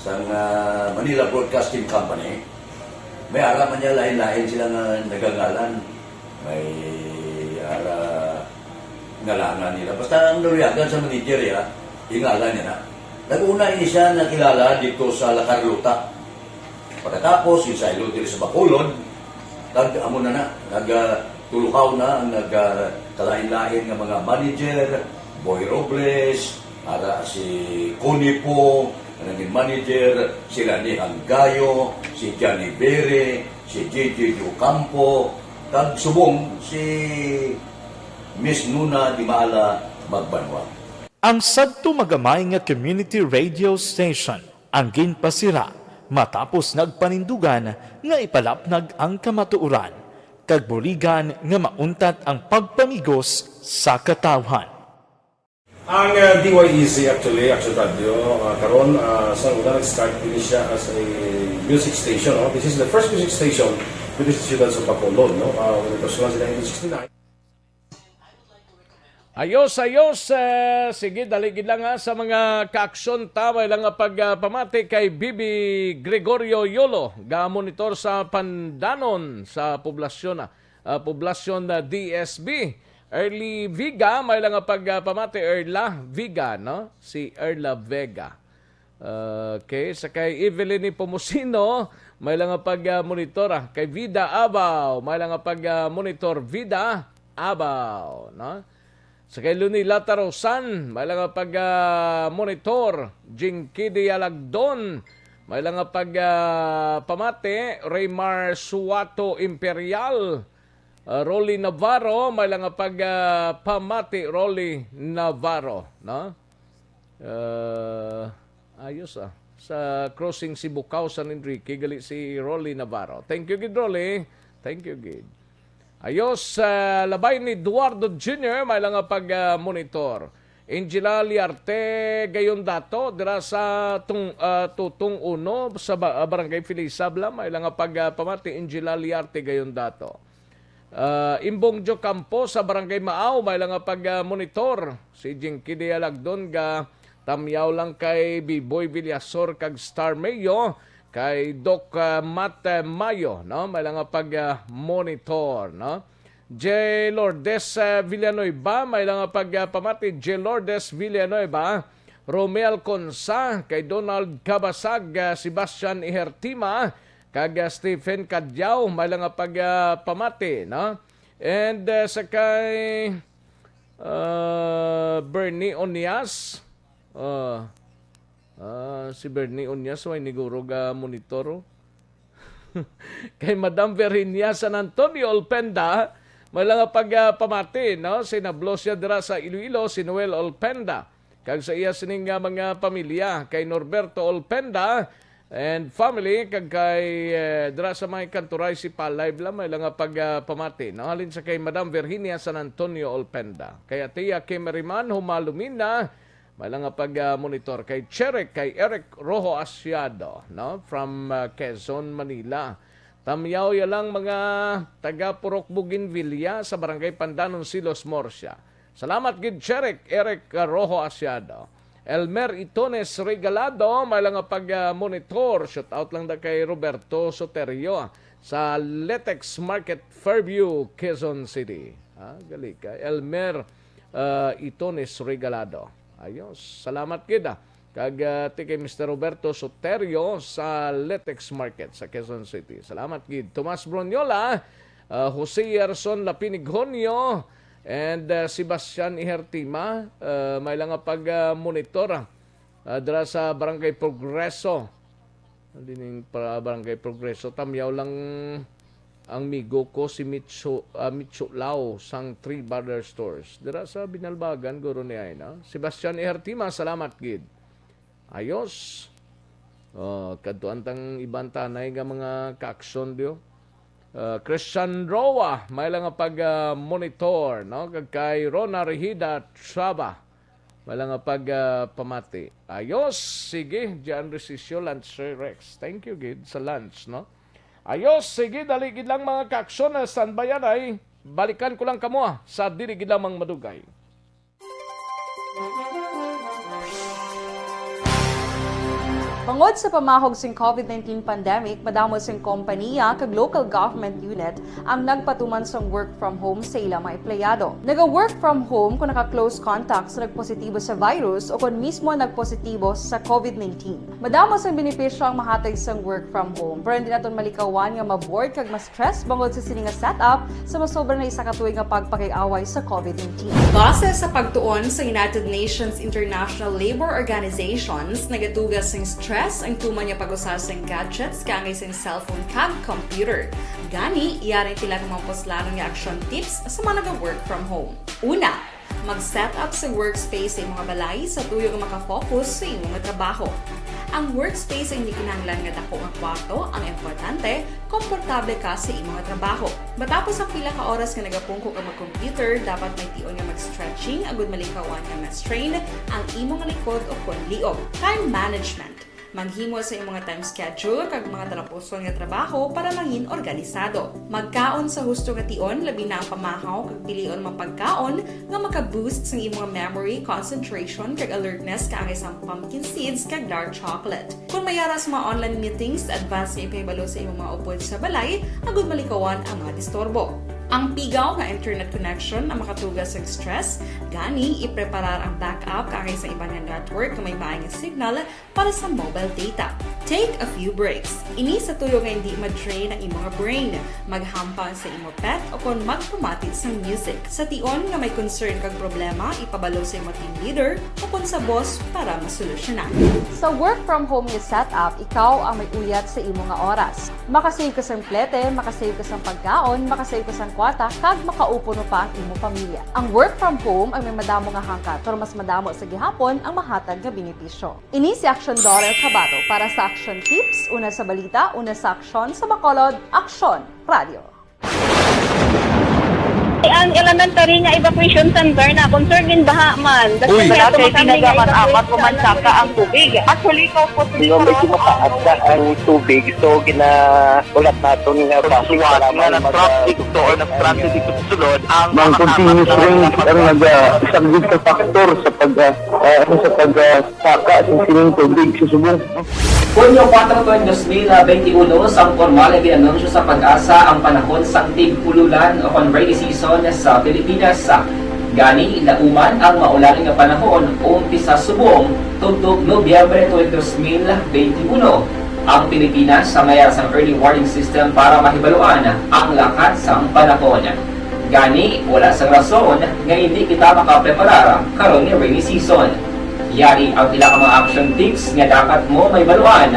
sang, ah, Manila Broadcasting Company, may ara man niya lain-lain sila nga nagangalan. May ara ngalangan nila. Basta ang naluyagan sa manager, ya, ingalan niya na. Nag-una ini siya nakilala dito sa La Carlota. Pagkatapos, insaylo diri sa Bacolod, kag amo na na, nag, ah, tulukaw na ang nag, ah, kalain-lain nga mga manager, Boy Robles, ara si Connie Po, nga naging manager, si Rani Hanggayo, si Johnny Bere, si J J Ocampo, kag subong si Miss Nuna Dimala Magbanwa. Ang sadto magamay nga community radio station ang ginpasira matapos nagpanindugan nga ipalapnag ang kamatuoran kag buligan nga mauntat ang pagpamigos sa katawhan. Ang, uh, D Y E Z actually, Action Radio, uh, karon, uh, sa una nag-start din siya as a music station, no? This is the first music station within the siyudad sa Bacolod, no? Uh, when it was launched in nineteen sixty-nine. Ayos, ayos. Eh, sige, dali gid lang, ha, sa mga kaaksyon ta. May lang nga pag, ah, pamati kay Bibi Gregorio Yolo, ga-monitor sa Pandanon, sa poblasyon, ah, ah, poblasyon na D S B. Early Viga, may lang nga pag, ah, pamati, Erla Viga, no? Si Erla Vega. Okay, sa kay Evelyn Nepomuceno, may lang nga pag, ah, monitor, ah. Kay Vida Abaw, may lang nga pag, ah, monitor, Vida Abaw, no? Sa kay Lunila Tarosan, may lang nga pag, ah, monitor, Jinky Dialagdon, May lang nga pag, ah, pamati, Raymar Suato Imperial, ah, Rolly Navarro, may lang nga pag, ah, pamati, Rolly Navarro, no? Ah, ayos, ah. Sa crossing Sibukaw, San Enrique, gali si Rolly Navarro. Thank you gid, Rolly. Thank you gid. Ayos, ah, labay ni Eduardo Junior, may lang nga pag, ah, monitor. Angela Liarte Gayon Dato, dira sa tung-, ah, Tutong Uno, sa ba-, ah, Barangay Felisa, bla, may lang nga pag, ah, pamati, Angela Liarte Gayon Dato. Ah, Imbong Jo Campo sa Barangay Maaw, may lang nga pag, ah, monitor. Si Jinky Dialagdon ga tamyaw lang kay Biboy Villasor kag Star Mayo, kay Doc, ah, Matt, ah, Mayo, no? May lang nga pag, ah, monitor, no? J Lourdes, ah, Villanueva, may lang nga pag, ah, pamati. J Lourdes Villanueva, Romel Consa, kay Donald Cabasag, ah, Sebastian Ihertima, kag, ah, Stephen Cadiao, may lang nga pag, ah, pamati, no? And, ah, sa kay, ah, Bernie Onias, ah, ah, si Bernie Onias, way niguro ga monitor, oh. Kay Madam Virginia San Antonio Olpenda, may lang nga pag, ah, pamati, no? Sinablo siya dira sa Iloilo, si Noel Olpenda. Kag sa iya sining nga mga pamilya, kay Norberto Olpenda and family, kag kay, eh, dira sa may Kanturay si Palay, bla, may lang nga pag, ah, pamati, no? Halin sa kay Madam Virginia San Antonio Olpenda. Kay Atia Kim Riman, Humalumina, may lang nga pag, ah, monitor kay Cherek, kay Eric Rojo Asiado, no? From, ah, Quezon, Manila. Tamyaw ya lang mga taga Purok Bougainvillea sa Barangay Pandanon, Silos, Murcia. Salamat gid, Cherek, Eric, ah, Rojo Asiado. Elmer Itones Regalado, may lang nga pag, ah, monitor. Shout out lang da kay Roberto Soterio sa Letex Market, Fairview, Quezon City. Ah, gali ka. Elmer, ah, Itones Regalado. Ayos. Salamat gid, ah. Kag, ah, ti kay Mister Roberto Soterio sa Letex Market sa Quezon City. Salamat gid. Tomas Broniola, ah, Jose Yerson Lapinigjonio, and, ah, Sebastian Ihertima, ah, may lang nga pag, ah, monitor, ah, ah, dira sa Barangay Progreso. Dining para Barangay Progreso, tamyaw lang ang migo ko si Mitsu, ah, Mitsu Lau sang Three Brother Stores. Dira sa Binalbagan, guro ni ay na. Sebastian Ihertima, salamat gid. Ayos. Oh, kadtuan tang iban tanay nga mga kaaksyon diyo. Ah, Christian Roa, may lang nga pag, ah, monitor, no? Kag kay Rona Rehida Traba, may lang nga pag, ah, pamati. Ayos, sige, John Resisio, Lance Rex. Thank you gid sa lunch, no? Ayos, sige, dali gid lang mga kaaksyon na standby ay. Balikan ko lang kamo, ah, sa dili gid lamang madugay. Bangod sa pamahog sing COVID nineteen pandemic, madamo sing kompaniya kag local government unit ang nagpatuman sang work from home sa ila mga empleyado. Naga-work from home kon naka-close contact sa nagpositibo sa virus o kon mismo nagpositibo sa COVID nineteen. Madamo sang benepisyo ang mahatag sang work from home, pero hindi naton malikawan nga ma-bored kag ma-stress bangod sa sini nga setup sa masobra na isa ka tuig nga pagpakig-away sa COVID nineteen. Base sa pagtuon sa United Nations International Labor Organizations, nagatuga sing stress ang tuman nga pag-usa sing gadgets kaangay sing cellphone kag computer. Gani, yari pila ka mga puslanon nga action tips sa mga naga-work from home. Una, mag-set up sa workspace sa imong balay sa tuyo nga makafocus sa imong trabaho. Ang workspace ay hindi kinahanglan nga dako nga kwarto, ang importante, komportable ka sa imong trabaho. Matapos ang pila ka oras nga nagapungko ka mag-computer, dapat may tion nga mag-stretching agud malikawan nga ma-strain ang imong likod o kon liog. Time management. Maghimo sa imong time schedule kag mga talapuson nga trabaho para mangin organisado. Magkaon sa husto nga tion, labi na ang pamahaw, kag pilion mga pagkaon nga maka-boost sa imong memory, concentration, kag alertness, kaangay sang pumpkin seeds kag dark chocolate. Kung may ara sa mga online meetings, advance nga ipahibalo sa imong mga upod sa balay agud malikawan ang mga disturbo. Ang pigaw nga internet connection ang makatuga sa stress, gani ipreparar ang backup kaangay sa iban nga network nga may maayong signal para sa mobile data. Take a few breaks. Ini sa tuyo nga hindi ma-drain ang imo nga brain, maghampang sa imo pet, o kon magpamati sang music. Sa tion nga may concern kag problema, ipabalo sa imo team leader o kon sa boss para masolusyonan. Sa work from home nga setup, ikaw ang may uyat sa imo nga oras. Makasave ka sang plete, makasave ka sang pagkaon, makasave ka sang kwarta, kag makaupo no pa ang imo pamilya. Ang work from home ay may madamo nga hangkat, pero mas madamo sa gihapon ang mahatag nga benepisyo. Ini si Action Dollar Kabato para sa Action Tips, una sa balita, una sa aksyon, sa Bacolod, Aksyon Radio. Ang elementary nga evacuation center na concern gin baha man. Uy! Wala kay ginagamit amat o mansaka ang tubig. Actually, ikaw po Yung medyo mataas na ang tubig, so ginahulat naton nga bus para nga mag- na-traffic to or na-stranded dito sa sulod ang Ang mga continuous kasama rain ang naga-, subject sa factor sa pag, ah, ah, ano, sa pag, ah, saka sa sining tubig sa subong. Hunyo kuwatro, dos mil benti uno, sang pormal nga gin-anunsyo sa PAGASA ang panahon sang tig-ululan o kon rainy season sa Pilipinas. Gani, lauman ang maulan nga panahon, umpisa subong tubtob Nobyembre tuig dos mil benti uno. Ang Pilipinas sa mayar sang early warning system para mahibaluan ang lakat sang panahon. Gani, wala sang rason nga indi kita makapreparar karon nga rainy season. Yari ang pila ka mga action tips nga dapat mo mahibaluan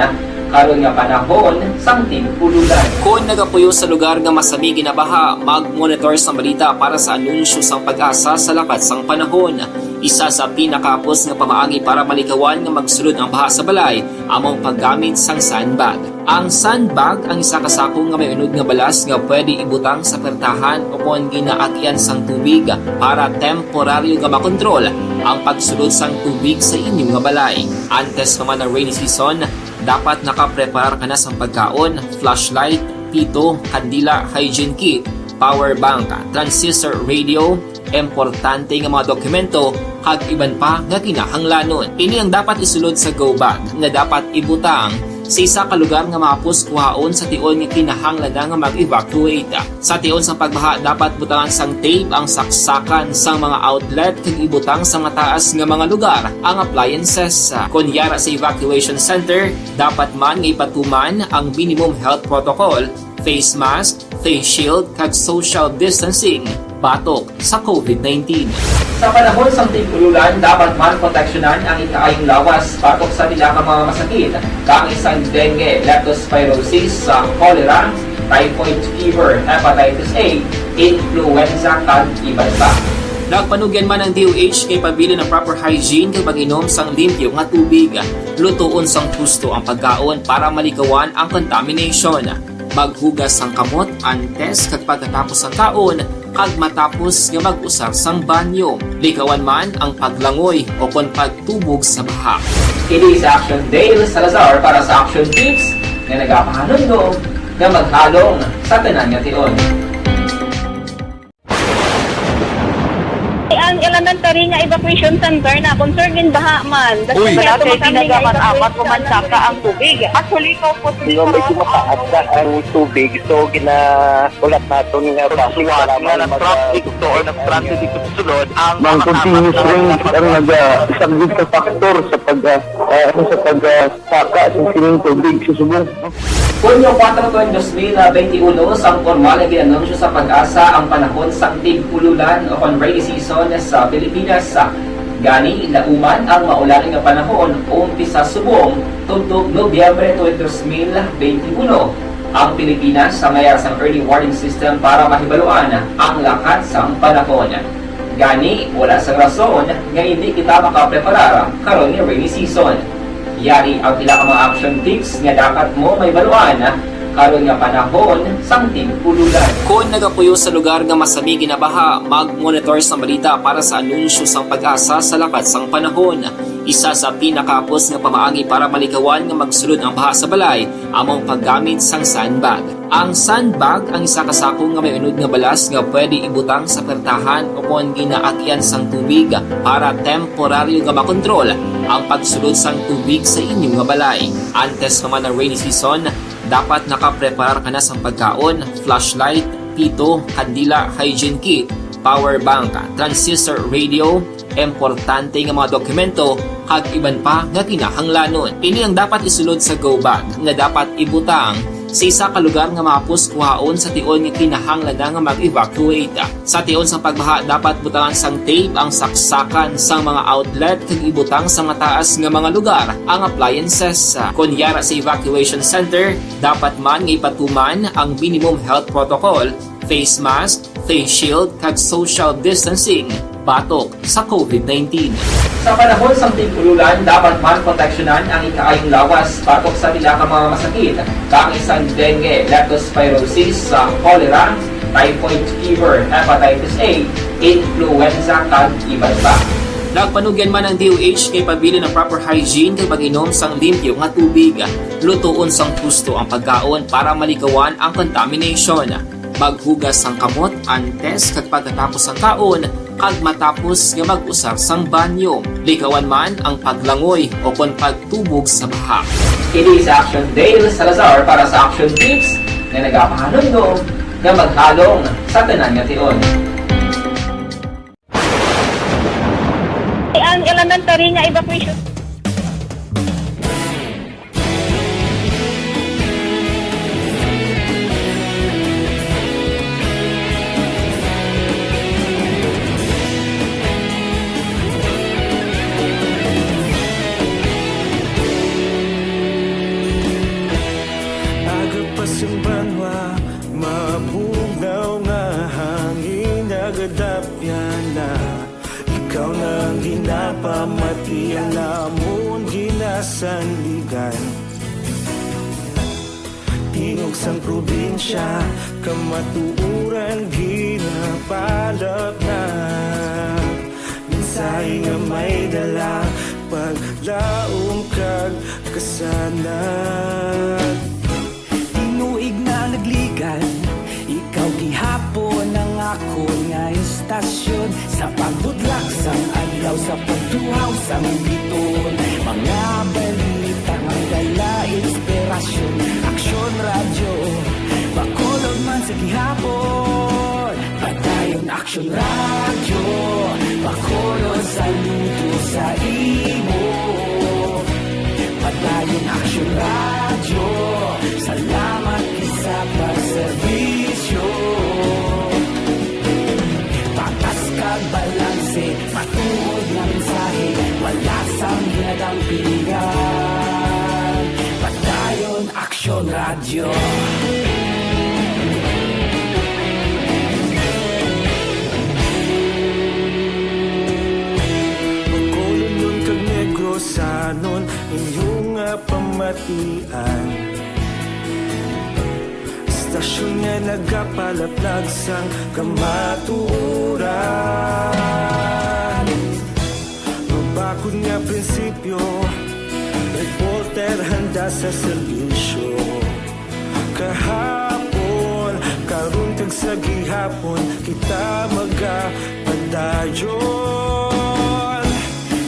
karon nga panahon sang tig-ululan. Kon nagapuyo sa lugar nga masami ginabaha, mag-monitor sang balita para sa anunsyo sang PAGASA sa lakat sang panahon. Isa sa pinakahapos nga pamaagi para malikawan nga magsulod ang baha sa balay amo ang paggamit sang sandbag. Ang sandbag ang isa ka sako nga may unod nga balas nga pwede ibutang sa pertahan o kon ginaagyan sang tubig para temporaryo nga makontrol ang pagsulod sang tubig sa inyo nga balay. Antes pa man ang rainy season, dapat nakapreparar ka na sang pagkaon, flashlight, pito, kandila, hygiene kit, power bank, transistor radio, importante nga mga dokumento, kag iban pa nga kinahanglanon. Ini ang dapat isulod sa go bag nga dapat ibutang sa isa ka lugar nga mahapos kuhaon sa tion nga kinahanglan na nga mag-evacuate. Sa tion sa pagbaha, dapat butangan sang tape ang saksakan sang mga outlet kag ibutang sa mataas nga mga lugar ang appliances. Kon yara sa evacuation center, dapat man nga ipatuman ang minimum health protocol, face mask, face shield, kag social distancing batok sa covid nineteen. Sa panahon sang tig-ululan, dapat man proteksyonan ang ikaayong lawas batok sa pila ka mga masakit, kaangay sang dengue, leptospirosis, sa cholera, typhoid fever, hepatitis A, influenza, kag iban pa. Nagpanugyan man ang D O H nga ipabilin ang proper hygiene kag pag-inom sang limpyo nga tubig. Lutoon sang husto ang pagkaon para malikawan ang contamination. Maghugas sang kamot antes kag pagkatapos sang kaon, kag matapos nga mag-usar sang banyo. Likawan man ang paglangoy o kon pagtubog sa baha. Kini si Action Dale Salazar para sa Action Tips nga nagapahanumdom nga maghalong sa tanan nga tion. Ang elementary nga evacuation center na concern gin baha man. Uy! Wala kay ginagamit amat o mansaka ang tubig. Actually, ikaw po Yung medyo mataas na ang tubig, so ginahulat naton nga bus para nga mag- na-traffic to or na-stranded dito sa sulod ang Mang mga continuous kasama rain sa ang naga-, subject sa factor sa pag, ah, ah, ano, sa pag, ah, saka sa sining tubig sa subong. Hunyo kuwatro, dos mil benti uno, sang pormal nga gin-anunsyo sa PAGASA ang panahon sang tig-ululan o kon rainy season sa Pilipinas. Gani, lauman ang maulan nga panahon, umpisa subong tubtob Nobyembre tuig dos mil benti uno. Ang Pilipinas sa mayar sang early warning system para mahibaluan ang lakat sang panahon. Gani, wala sang rason nga indi kita makapreparar karon nga rainy season. Yari ang pila ka mga action tips nga dapat mo mahibaluan karon nga panahon sang tig-ululan. Kon nagapuyo sa lugar nga masami ginabaha, mag-monitor sang balita para sa anunsyo sang PAGASA sa lakat sang panahon. Isa sa pinakahapos nga pamaagi para malikawan nga magsulod ang baha sa balay amo ang paggamit sang sandbag. Ang sandbag ang isa ka sako nga may unod nga balas nga pwede ibutang sa pertahan o kon ginaagyan sang tubig para temporaryo nga makontrol ang pagsulod sang tubig sa inyo nga balay. Antes pa man ang rainy season, dapat nakapreparar ka na sang pagkaon, flashlight, Pito, kandila, hygiene kit, power bank, transistor radio, importante nga mga dokumento, kag iban pa nga kinahanglanon. Ini ang dapat isulod sa go bag nga dapat ibutang sa isa ka lugar nga mahapos kuhaon sa tion nga kinahanglan na nga mag-evacuate. Sa tion sang pagbaha, dapat butangan sang tape ang saksakan sang mga outlet kag ibutang sa mataas nga mga lugar ang appliances. Kon yara sa evacuation center, dapat man nga ipatuman ang minimum health protocol, face mask, face shield, kag social distancing batok sa covid nineteen. Sa panahon sang tig-ululan, dapat man proteksyonan ang ikaayong lawas batok sa pila ka mga masakit, kaangay sang dengue, leptospirosis, sa cholera, typhoid fever, hepatitis A, influenza, kag iban pa. Nagpanugyan man ang D O H kay pabilin ang proper hygiene kag pag-inom sang limpyo nga tubig. Lutoon sang husto ang pagkaon para malikawan ang contamination. Maghugas sang kamot antes kag pagkatapos sang kaon, kag matapos nga mag-usar sang banyo. Likawan man ang paglangoy o kon pagtubog sa baha. Kini si Action Dale Salazar para sa Action Tips nga nagapahanumdom nga maghalong sa tanan nga tion. Ang elementary nga evacuation. Aga pa sang banwa, mabugnaw nga hangin, nagadapyan na. Ikaw na ang ginapamati, ang amon ginasandigan. Tingog sang probinsya, kamatuoran ginapalapnag. Mensahe nga may dala, paglaom kag kasanag. Tinuig na nagligad, ikaw gihapon ang akon nga istasyon. Sa pagbutlak sang adlaw, sa pagtuhaw sang biton, mga balita nga dala inspirasyon. Aksyon Radyo Bacolod man sa gihapon. Padayon Aksyon Radyo Bacolod, saludo sa imo. Padayon Aksyon Radyo, salamat gid sa pagserbisyo. Patas kag balanse, matuod nga mensahe, wala sang ginadampigan. Padayon Aksyon Radyo. Bacolodnon kag Negrosanon, inyo nga pamatian. Istasyon nga nagapalaplag sang kamatuoran. Mabakod nga prinsipyo, reporter handa sa serbisyo. Kahapon, karon, kag sa gihapon, kita magapadayon.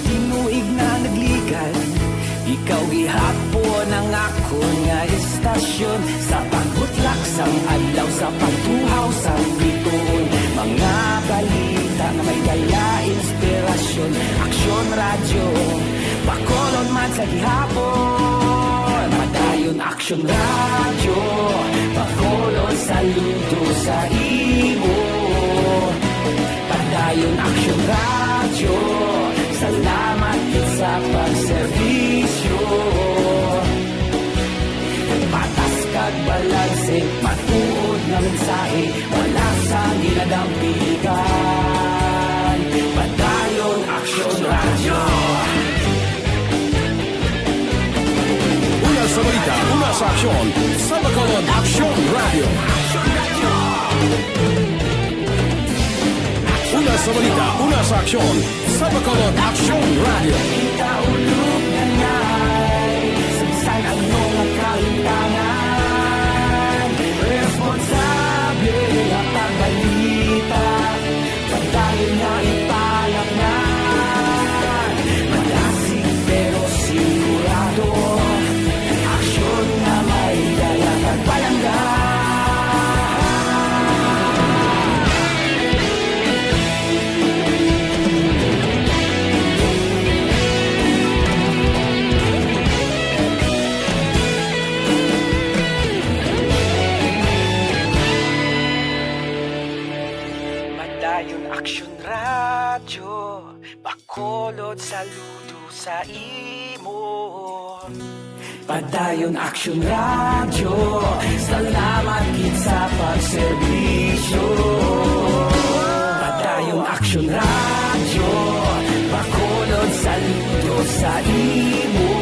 Tinuig na nagligad, ikaw gihapon ang akon nga istasyon. Sa pagbutlak sang adlaw, sa pagtuhaw sang biton, mga balita nga may dala inspirasyon. Aksyon Radyo Bacolod man sa gihapon. Padayon Aksyon Radyo Bacolod, saludo sa imo. Padayon Aksyon Radyo, salamat gid sa pagserbisyo. Patas kag balanse, matuod nga mensahe, wala sang ginadampigan. Padayon Aksyon Radyo. Una sa balita, una sa aksyon, sa Bacolod Aksyon Radyo. Una sa balita, una sa aksyon, sa Bacolod Aksyon Radyo. Kita ulog na ngay, sagsag ang mga kahintangan. Responsable nga pagbalita, padayon nga ipalapngan. Madasig pero sigurado, aksyon nga may dala kag palangga. Radyo, Bacolod, saludo sa imo. Padayon Aksyon Radyo, salamat gid sa pagserbisyo. Padayon Aksyon Radyo, Bacolod, saludo sa imo.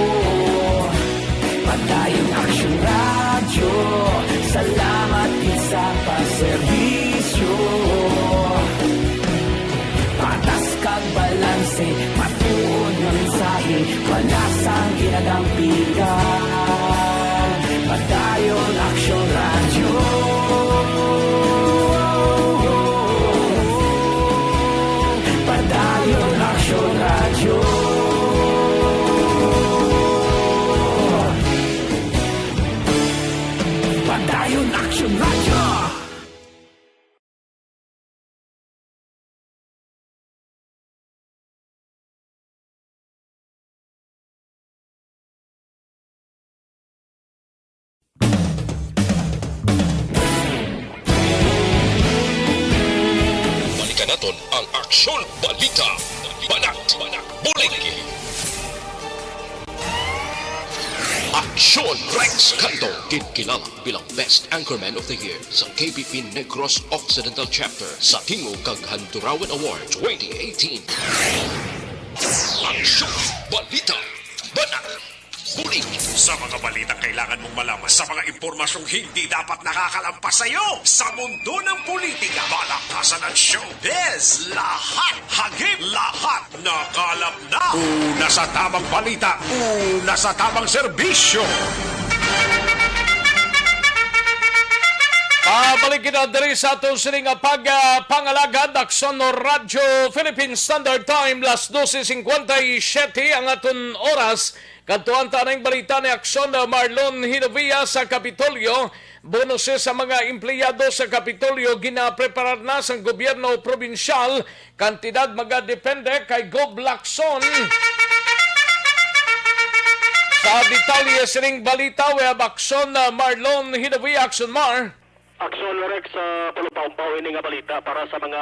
Padayon Aksyon Radyo, salamat gid sa pagserbisyo. Patas kag balanse, matuod nga mensahe, wala sang ginadampigan. Padayon Aksyon Radyo. Padayon Aksyon Radyo. Padayon Aksyon Radyo. Balikan naton ang Aksyon Balita. Banat, Bulig. Aksyon Rex Canto, ginkilala bilang Best Anchorman of the Year sa K B P Negros Occidental Chapter sa Tingog kag Handurawan Award twenty eighteen. Aksyon Balita. Banat. Bulig. Sa mga balitang kailangan mong malaman, sa mga impormasyong hindi dapat nakakalampas sa iyo, sa mundo ng politika, balaktasan at showbiz, lahat, hagip, lahat, nakalap na. Una sa tamang balita, una sa tamang serbisyo. Pabalik kita diri sa aton sini nga pag, ah, pangalagad, Aksyon Radyo Philippine Standard Time, las doce cincuenta y siete ang aton oras. Kadtuan ta ning balita ni Aksyon, ah, Marlon Hinovia sa Kapitolyo. Bonuses sa mga empleyado sa Kapitolyo ginapreparar na sang gobyerno probinsyal. Kantidad magadepende kay Gov Lacson. Sa detalye sining balita, we have Aksyon, uh, Marlon Hidawi. Aksyon, Mar. Aksyon, Rex, sa palumpaw-umpaw ini nga balita para sa mga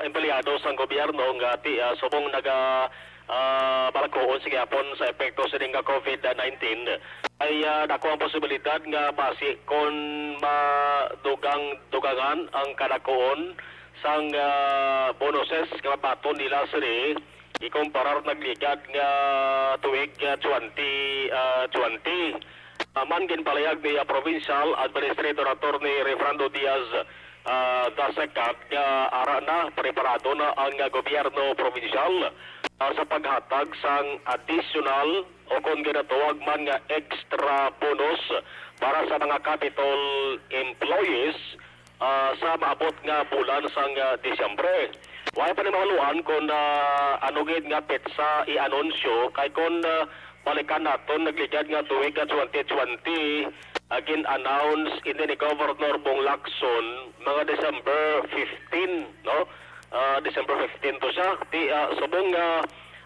empleyado sang gobyerno nga ti, ah, subong naga, ah, balakuon sa gihapon sa epekto sining nga covid nineteen. Ay, ah, dako ang posibilidad nga basi kon madugang-dugangan ang kadakuon sang, ah, bonuses nga mabaton nila sini ikumparar nagligad nga tuig, ah, twenty, ah, twenty. Ah, man ginpalayag ni, ah, Provincial Administrator Attorney Refrando Diaz, ah, the second nga ara na, preparado na ang, ah, gobyerno probinsyal, ah, sa paghatag sang additional o kon ginatawag man nga extra bonus para sa mga Capitol employees ah, sa maabot nga bulan sang, ah, Disyembre. Wala pa ni mahaluan kon, ah, ano gid nga petsa i-anunsyo, kay kon, ah, balikan naton, nagligad nga tuig nga twenty twenty, ah, gin-announce ini ni Governor Bong Lacson mga December fifteen, no? Ah, December fifteen to siya. Ti, ah, subong nga,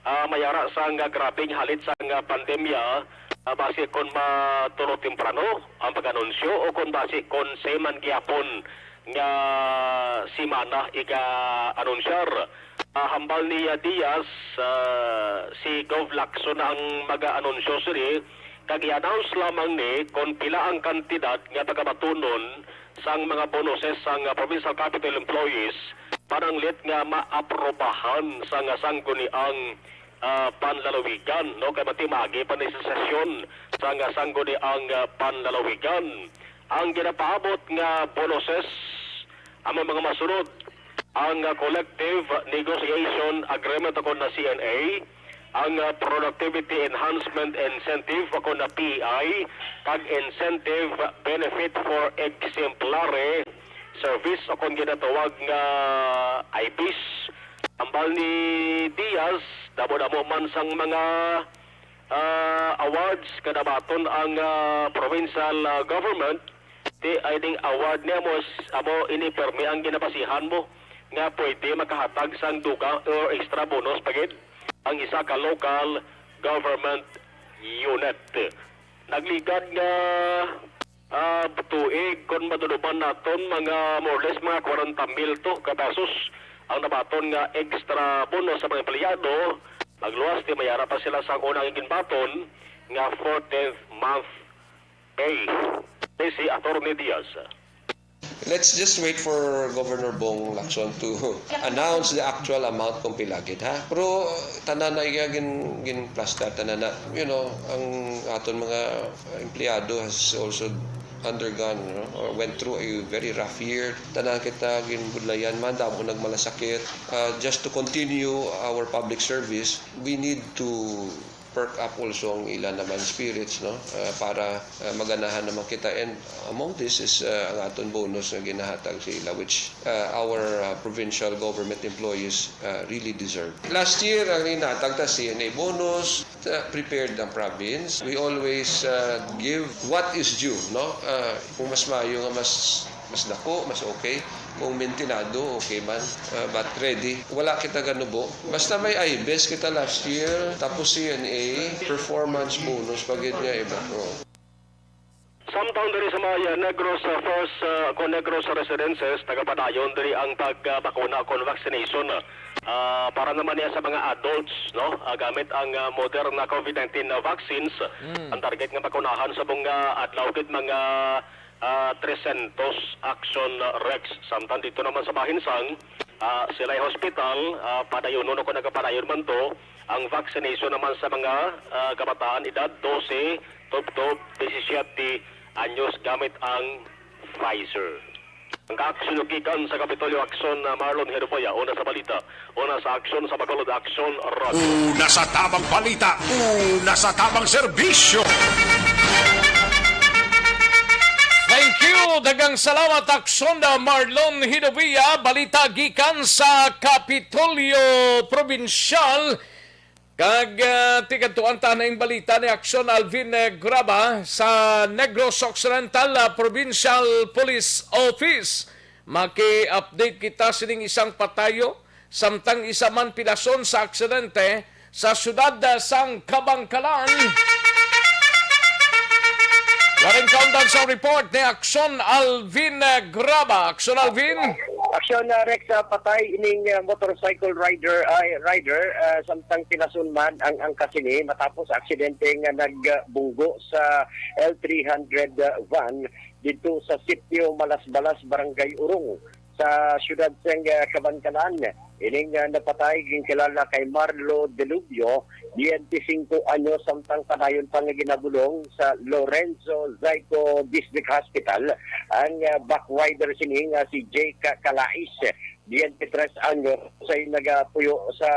ah, mayara sang, ah, grabing halit sang, ah, pandemya, ah, basi kon matulog temprano ang pag-anunsyo o kon basi kon same man gihapon nga semana iga-anunsyar. Ah, hambal ni, ah, Diaz, ah, si Gov Lacson ang mag-aanunsyo sini, kag i-announce lamang ni kon pila ang kantidad nga pagabatunon sang mga bonuses sang, ah, provincial capital employees, pananglit nga maaprobahan sang, ah, sangguniang, ah, panlalawigan, no? Kay mati maagi pa ni sa sesyon sang, ah, sangguniang, ah, panlalawigan. Ang ginapaabot nga bonuses amo mga masunod: ang, ah, Collective Negotiation Agreement, o kon na C N A, ang, ah, Productivity Enhancement Incentive, o kon na P E I, kag Incentive Benefit for Exemplary Service, o kon ginatawag nga I B E S. Hambal ni Diaz, damo-damo man sang mga, ah, awards nga nabaton ang, ah, provincial, ah, government, ti ay ding award ni amo, amo ini permi ang ginabasihan mo nga pwede makahatag sang dugang or extra bonus pa gid ang isa ka local government unit. Nagligad nga, ah, tuig, kon maduluman naton, mga more or less mga kwarenta mil to ka pesos Ang nabaton nga extra bonus sa mga empleyado, magluwas ti may ara pa sila sa una nga ginbaton nga fourteenth month pay. Ni si Attorney Diaz. Let's just wait for Governor Bong Lacson to announce the actual amount kung pila gid, ha? Pero, uh, tanan na iya gin, ginplastar, tanan na, you know, ang aton mga, uh, empleyado has also undergone, you know, or went through a very rough year. Tanan kita ginbudlayan man, damo nagmalasakit. Uh, just to continue our public service, we need to perk up also ang ila naman spirits, no? Uh, para, uh, maganahan naman kita. And among this is, uh, ang aton bonus nga ginahatag sa ila, which, uh, our, uh, provincial government employees, uh, really deserve. Last year, ang ginhatag ta C N A bonus, uh, prepared ang province. We always, uh, give what is due, no? Uh, kung mas maayo nga mas, mas dako, mas okay. Kung mintinado, okay man. Uh, but ready. Wala kita ganubo. Basta may I B E S kita last year, tapos C N A, performance bonus pa gid nga iba. Oh. Samtang diri sa mga Negros, uh, First, uh, kon Negros Residences, nagapadayon diri ang pagbakuna kon vaccination, uh, para naman niya sa mga adults, no? Uh, gamit ang, uh, Moderna COVID nineteen vaccines. Mm. Ang target nga bakunahan sa mga adlaw gid mga, uh, trescientos Action Rex. Samtang dito naman sa Bahinsang, uh, sila'y hospital, uh, padayunon o kung nagapadayon man to, ang vaccination naman sa mga, uh, kabataan edad dose tubtob disisiete anyos gamit ang Pfizer. Ang kaaksyon gikan sa Kapitolyo Aksyon, uh, Marlon Herboya, una sa balita, una sa aksyon sa Bacolod Aksyon Radio. Una sa tabang balita, una sa tabang serbisyo. Thank you. Daghang salamat, Aksyon na Marlon Hidobia. Balita gikan sa Kapitolyo Probinsyal. Kag, ah, tigadtuan ta na ang balita ni Aksyon Alvin, eh, Graba sa Negros Occidental, ah, Provincial Police Office. Maki-update kita sining isang patayo, samtang isa man pilason sa aksidente sa siyudad, ah, sang Kabankalan. Waring kaundan sa report ni Aksyon Alvin, ah, Graba. Aksyon Alvin. Aksyon, ah, Rex, ah, patay ining, ah, motorcycle rider, ay, rider, ah, samtang pilason man ang angkas sini matapos aksidente nga nagbunggo sa L three hundred, ah, van didto sa Sitio Malasbalas, Barangay Urong, sa siyudad sang, ah, Kabankalan. Ining, ah, napatay ginkilala kay Marlo Delubio, twenty-cinco anyos, samtang padayon pa nga ginabulong sa Lorenzo Zayco District Hospital ang, ah, back rider sini nga si Jake Calais, twenty-tres anyos, sa nagapuyo sa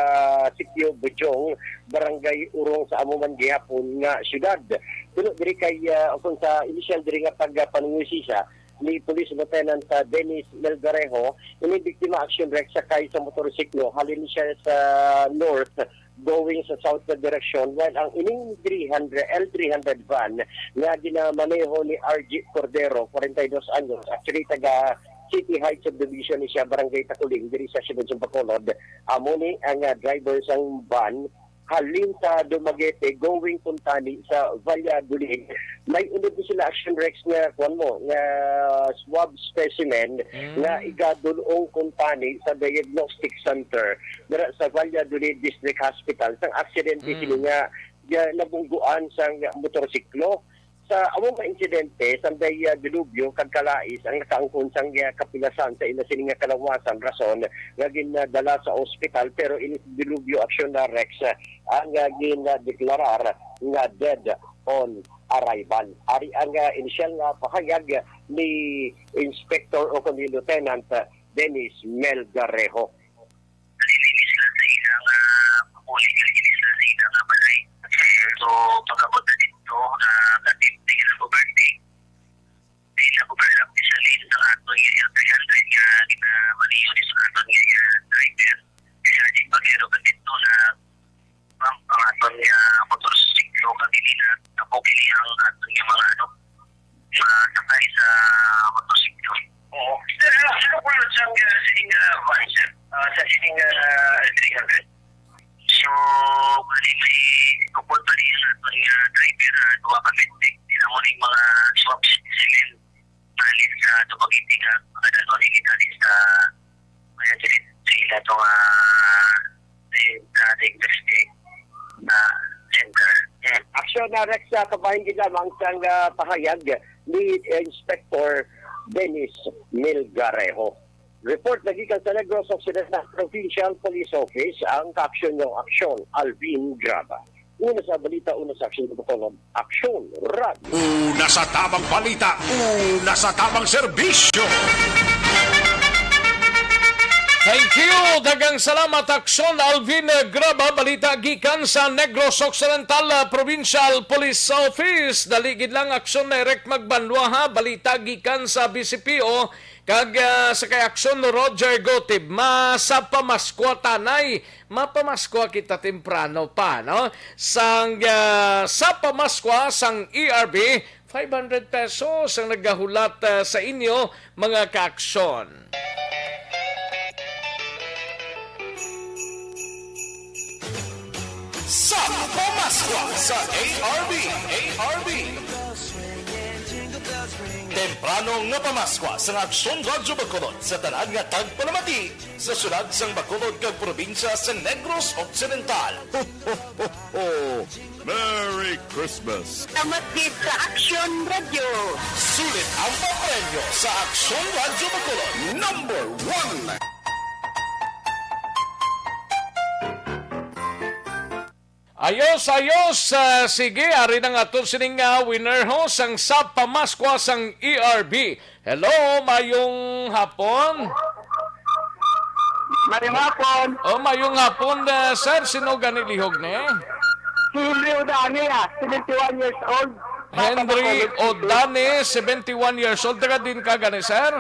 Sitio Bujong, Barangay Urong, sa amo man gihapon nga siyudad. Tulo diri kay, ah, kung sa inisyal diri nga pagpanungisi siya, ni Police Lieutenant, ah, Dennis Melgarejo, ini biktima, Action Rex, sakay sa motorsiklo halin siya sa north going sa south na direksyon, while ang ining three hundred, L three hundred van nga ginamaneho ni R G Cordero, forty-two anyos, actually taga City Heights Subdivision ni siya, Barangay Taculing, diri sa siyudad sa Bacolod. Amo ni ang, ah, driver sang van halin sa Dumaguete going kuntani sa Valladolid. May unod ni sila, Action Rex, nga kuan mo nga swab specimen Mm. nga igadul-ong kuntani sa diagnostic center dira sa Valladolid District Hospital sang aksidente Mm. sini nga, nga nabungguan sang motorsiklo. Sa amo nga insidente, sanday, ah, Dilubyo kag Calais ang nakaangkon sang, ah, kapilasan sa ila sini nga kalawasan, rason nga gindala sa ospital, pero ini si Dilubyo, Action na Rex, ah, ang, ah, gindeklarar nga dead on arrival. Ari ang, ah, inisyal nga pahayag ni Inspector o kundi Lieutenant, ah, Dennis Melgarejo. Nalilinis lang sa ilang, ah, pamuli, nalilinis lang sa ilang, ah, balay. So, pagkabot na dito, ah, katimting ang birthday. Di na ko lang ni Shalin sa aton nga L three hundred nga ginamaniyo ni sa aton nga, ah, driver. Kaya di ba kayo ka dito na ang pangaton nga motorsiklo kag dili na napukili ang aton nga mga ano, masakay sa motorsiklo. Oo. Sir, ano, ano po yun sa, uh, sining, uh, van, sir? Uh, sa sining, uh, three hundred? So, bali may kupon pa rin ang aton nga driver, uh, duha ka medic. Sila mo ning mga swab specimen. Bali sa Dumaguete nga mga danon ini dali sa, kaya dili sa Kato nga, di, ah, di investigate na center. Mm. Aksyon na, Rex, sa kabahin gid lamang sang, ah, pahayag ni Inspector Dennis Milgarejo. Report na gikan sa Negros Occidental Provincial Police Office ang kaaksyon nga aksyon, Alvin Graba. Una sa balita, una sa aksyon, Bacolod, Aksyon Radio. Una sa tamang balita, una sa tamang serbisyo. Thank you. Daghang salamat, Aksyon Alvin Graba. Balita gikan sa Negros Occidental, ah, Provincial Police Office. Dali gid lang, Aksyon Direct Magbanwa, ha. Balita gikan sa B C P O kag, ah, sa kay Aksyon Roger Gotib. Masapamaskwa tanay. Mapamaskwa kita temprano pa, no? Sang, ah, sa pamaskwa sang E R B, five hundred pesos ang nagahulat, ah, sa inyo, mga kaaksyon. Sa pamaskwa sa A R B, A R B. Temprano nga pamaskwa sang Aksyon Radyo Bacolod sa tanan nga tagpalamati sa syudad sang Bacolod kag probinsya sa Negros Occidental. Ho, ho, ho, ho! Merry Christmas! Salamat gid sa Aksyon Radyo. Sulit ang papremyo sa Aksyon Radyo Bacolod. Number one. Ayos, ayos. Ah, sige, ari na nga to sining, ah, winner ho sang sa pamaskwa sang E R B. Hello, mayong hapon. Mayong hapon. Oh, mayong hapon, ah, sir. Sino gani lihog ni? Si Henry Odani, ah, seventy-one years old. Bata Henry Bacolod City. Odani, seventy-one years old. Taga din ka gani, sir?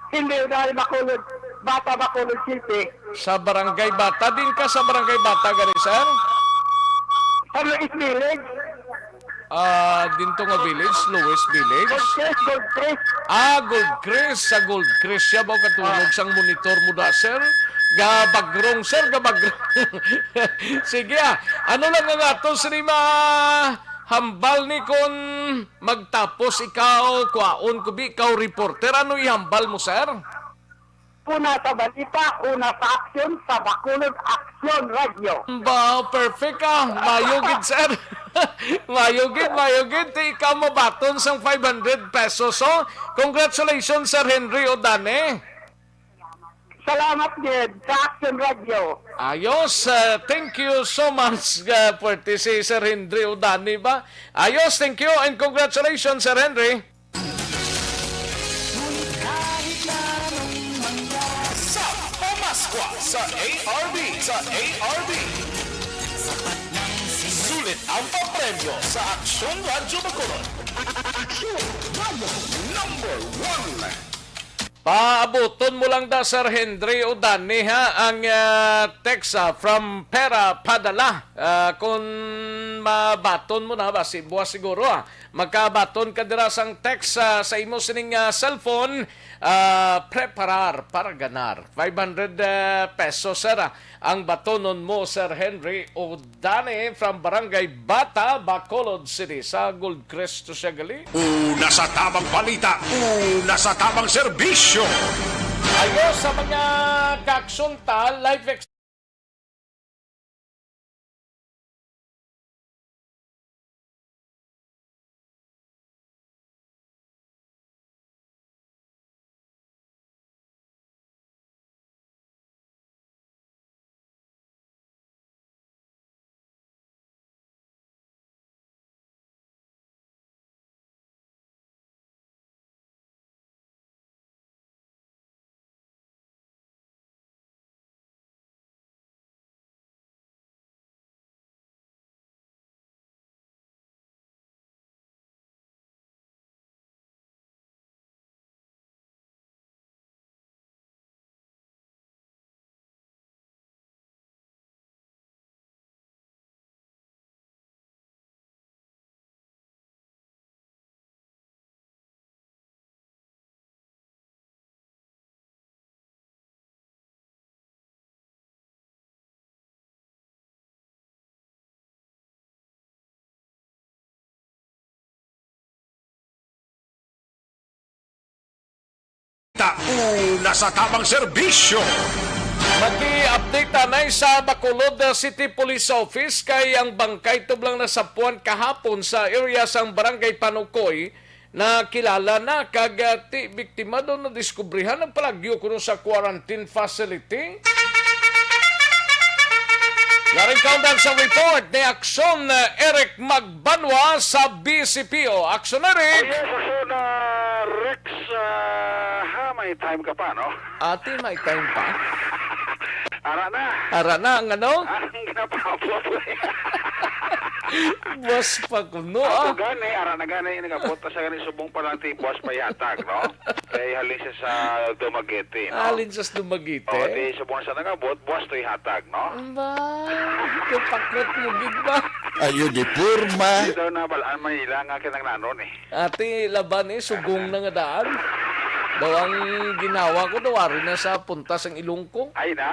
Hindi, dahil Bacolod, Bata Bacolod City. Sa Barangay Bata. Din ka sa Barangay Bata, gani, sir? Sa Luis Village. Ah, dinto nga village, Luis Village. Gold Crest, Gold Crest. Ah, Gold Crest. Sa Gold Crest siya ba katulog Ah. sang monitor mo da, sir? Gabagrong, sir, gabagrong. Sige, ah. Ano lang ang ato, sir, ma-, hambal ni kon magtapos ikaw, kwaon ko bi, ikaw reporter. Ano ihambal mo, sir? Una sa balita, una sa aksyon, sa Bacolod Aksyon Radio. Ba, perfect, ah. Mayo gid, sir. Mayo gid, mayo gid. Ti ikaw mabaton sang five hundred pesos, oh. Congratulations, Sir Henry Odane. Salamat gid sa Aksyon Radio. Ayos, ah, thank you so much, ah, puwerte si Sir Henry Odani ba? Ayos, thank you and congratulations, Sir Henry. Sa pamaskwa sa A R B, sa A R B. Sulit ang papremyo sa Aksyon Radyo Bacolod. Aksyon Radyo. Number one. Paabuton mo lang da, Sir Henry Odani, ha, ang, ah, text, ah, from Pera Padala. Ah, kung mabaton mo na, basi buwas siguro, ah, makabaton ka dira sang text, ah, sa imo sining, ah, cellphone, ah, preparar para ganar. Five hundred, ah, pesos, sir, ah. Ang batonon mo, Sir Henry Odani from Barangay Bata, Bacolod City, sa Gold Crest to siya gali. Una sa tamang balita, una sa tamang serbisyo. Ayo sa mga kaaksyon ta, life ex- Ta, una sa tamang serbisyo. Mag-i-update tanay sa Bacolod City Police Office kay ang bangkay tublang nasapuan kahapon sa area sang Barangay Panukoy na kilala na kag, ah, ti biktima daw nadiskubrihan ang palagyo kuno sa quarantine facility. Laring kaundan sa report ni Action, ah, Eric Magbanwa sa B C P O. Action, Eric! Oh, yes, Action, ah, Rex, ah, ha, may time ka pa, no? Ati, may time pa? Ara na. Ara na ang ano? Ang ginapaabot. Buwas pa kuno, Ako ah. Gani, ara na gani, nagabot na sa gani, subong pa lang ti buwas pa ihatag, no? Kay halin siya sa Dumaguete, no? Halin siya sa Dumaguete? O, di subong sa nagabot, buwas to ihatag, no? Ba, kapakot mo gid ba? Ayo di porma. Di daw nabalaan man nila nga kinanglanon, eh. Ati laban, eh, sugong na nga daan. Daw ang ginawa ko, daw ari na sa punta sang ilong ko. Ay na.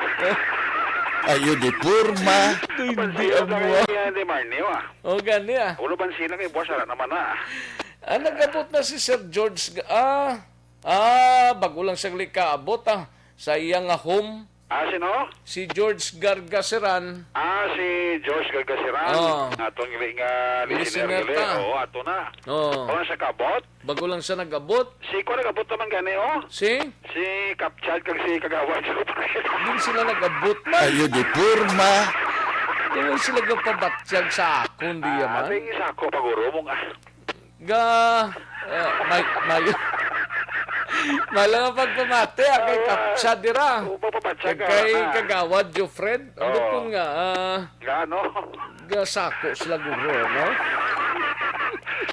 Ayo di porma. Ito hindi Pansin ang lang buwa. Yan, di Marnie, ah. O, gani, ah. Ulo ban sila kay buwas, ara naman na. Ah, nag-abot na si Sir George. Ga-, ah, ah, bago lang siya gali kaabot, ah, sa iya nga home. Ah, sino? Si George Gargaseran. Ah, si George Gargaseran. Oo. Atong gali nga Listener listener gali. Ta. Oo, ato na. Oo. Wala siya kabot? Bago lang siya nag-abot. Si ko nag-abot naman gani, oh. Si? Si Kapchad kag si Kagawad. Din sila nag-abot man. Ayo di porma. Di man sila gapabatyag sa akon, di Ah, man. Di sa ako paguro mo nga. Ga, ah, may, may, may lang ang pagpamati, ah, kay Kapsa dira. O, pagpamati Kag ka, kay ah. Kagawad Jofred, ano Oo. Kun nga, ah, Nga, ano? Gasako sila guro, no?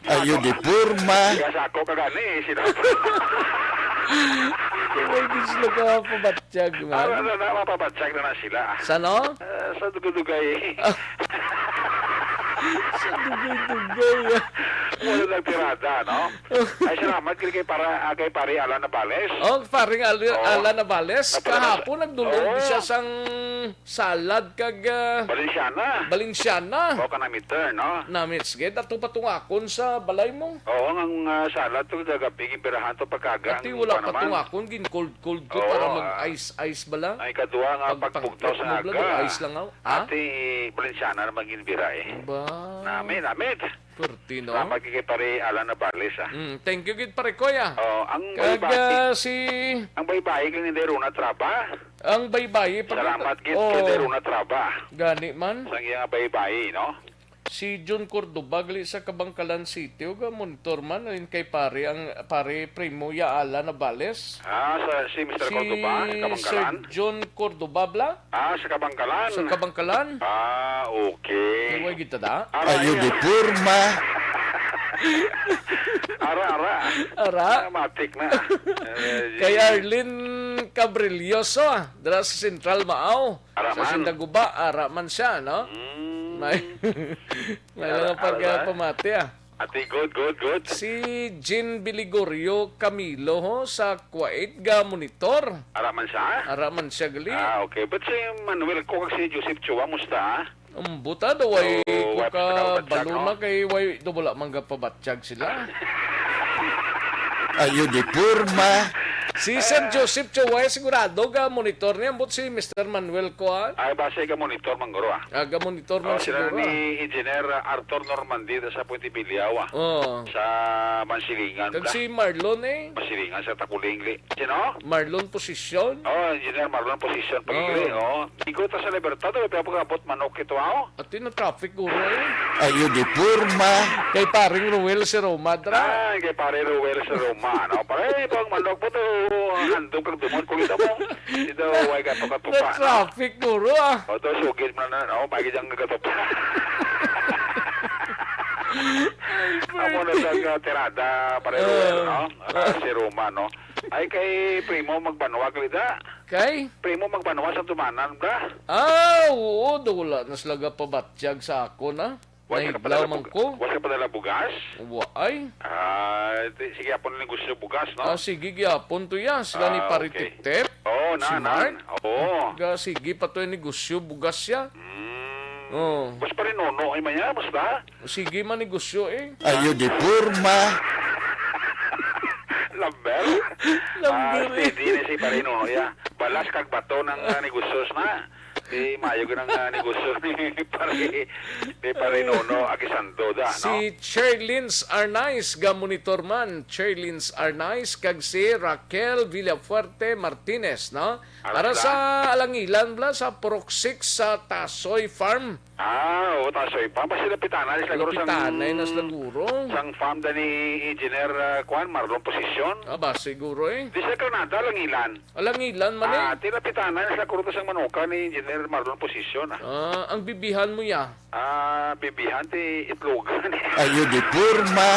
Ayo di porma. Gasako ka gani, eh, sila. Kaya gid sila ka pabatyag, man. Ah, ano na, mapabatyag na na sila. Sa no? Ah, sa dugay-dugay. Sa dugay-dugay, ah. Wala lang tirada, no? Ay, salamat kay, kay para, ah, kay Pare Alan Navales. Oh, Paring Al-, Oo. Alan Navales, Napadalas-, kahapon nagdulog Oo. siya sang salad kag, ah, Valenciana. Valenciana. O, kanang midterm, no? Namits gid, ato pa tungakon sa balay mo. Oo, ang, ah, salad to, gagabi, gibirahan to, pagkaga, Ati, ang wala pa kuwan naman. Tungakon, gin-cold-cold ko Oo, para ah. Mag-ice-ice ba lang? Ay, kadwa nga, Pag-, pagbugtaw sa pag-, aga. Mag-ice lang, aw. Ha? Ati, Valenciana naman ginbira, eh. Ba? Namit, namit. Pwerte, no? Salamat kay Pare Alan Navales, ah. Mm, thank you gid, Pare Koy, ah. Oh, ang Kag, baybay, ah, si ang baybay kay Inday Rona Traba. Ang baybay, pag- Salamat gid Oh. Kay Inday Rona Traba. Gani man. Sa iyang baybay, no? Si John Cordoba, gali sa Kabangkalan City, ug ang monitor man, alin kay pare, ang pare Primo ya Alan Navales. Ah, sa, si Mister Si Cordoba, sa Kabangkalan? Sir John Cordoba, bla? Ah, sa Kabangkalan. Sa Kabangkalan? Ah, okay. Kay way gid ta da? Ara, Ayo ayan. Di porma. Ara, ara. Ara? Ah, matik na. Eh, Kay si Arlene Cabrilloso, ah, dira sa Central Maaw. Ara Sa man. Sindaguba, ara man siya, no? Mm. May, may Ara, lang ang ara. Pagpamati, ah. Ate, good, good, good. Si Jean Biligorio Camilo, ho, sa Kuwait, ga monitor. Ara man siya? Ara man siya gali. Ah, okay. But si Manuel ko kag si Joseph Chua, musta? Ang buta daw, way So, ko way pa ka kabalo siya, no? Na kay way daw wala man gapabatyag sila. Ayo di porma. Si Sir Ah. Joseph Chua, sigurado ga monitor niya, but si Mister Manuel ko, ah. Ay, base ga monitor man guro, ah. Ah, ga monitor man Oh, sila siguro, ni ah. Engineer Arthur Normandy sa Puente Biliaw, ah. Oh. Sa Mansilingan Kag bla. Si Marlon, eh. Mansilingan sa Takuling, li. Sino? Marlon Posisyon. Oh, Engineer Marlon Posisyon, pagigli, Oh. Oh. Igo ta sa Libertad, oh, pero pag-abot manok ito, ah, oh. Ati na traffic guro, eh. Ayo di porma. Kay paring Ruel si Roma, dra. Ay, kay pare Ruel si Roma, no? Pare, pag manok po to, handog kag dumon, kulit mo. Ito, way ka to katupa, no? Na-traffic guro, ah. O, to, sugid mo na, no? Pagi dyan ka katupa. Amo na sa, uh, tirada, pare Ruel, Oh. No? Ah, si Roma, no? Ay, kay Primo, magbanwa ka, da? Kay? Primo, magbanwa sa tumanan, da? Ah, oo, daw wala na sila gapabatyag sa akon, ah. Wa ka Nahidlaw pa dala man bug-, ko. Wa ka pa dala bugas? Wa ay. Ah, di, sige, apon negosyo bugas, no? Ah, sige, gyapon to ya. Sila ni Ah, Pare okay. Tip-Tip. Oo, Si na, na. Mark. Oo. Ga, sige pa to yung negosyo bugas ya. Mm. Oo. Mas pa rin, Nono, ay maya, basta? Sige man negosyo, eh. Ayo di porma. Number. Number, ah, eh. Steady ni si Pare Nono, ya. Balas kag bato ng, ah, negosyo na. Di maayo gyud ang, ah, negosyo ni Pare, ni Pare Nono Aguisando da, no? Si Cherlins Arnaiz, ga monitor man. Cherlins Arnaiz kag si Raquel Villafuerte Martinez, no? Ara sa Alangilan, bala, sa Purok six sa Tasoy Farm. Ah, oo, Tasoy Farm. Basta lapitanan sila guro sang, lapitanan na sila guro. Sang farm da ni Engineer, ah, kuan, Marlon Position. Ah, ba, siguro eh. Di sa Granada, Alangilan. Alangilan man eh. Ah, ti lapitanan sila guro sang manukan ni Engineer Marlon Position, ah. Ah, ang bibihan mo ya? Ah, bibihan ti itlogan. Ayo di porma.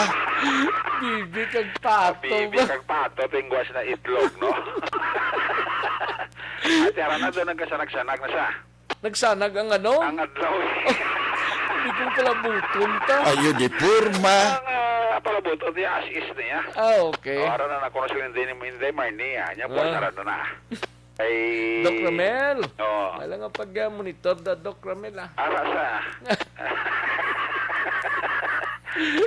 Bibi kag pato. Bibi kag pato, tingwas na itlog, no? At yara na doon, nagkasanag-sanag na siya. Nagsanag ang ano? Ang adlaw. Hindi kong palabuton ta. Ayo di porma. Ang, ah, palabuton niya as is niya. Ah, okay. O, ara na na, kung sila hindi, hindi, Marnie, ah. Niya, buwan Ah. na ra na. Ay, Doc Ramel. Oo. Wala nga pag-monitor da, Doc Ramel, ah. Ara sa.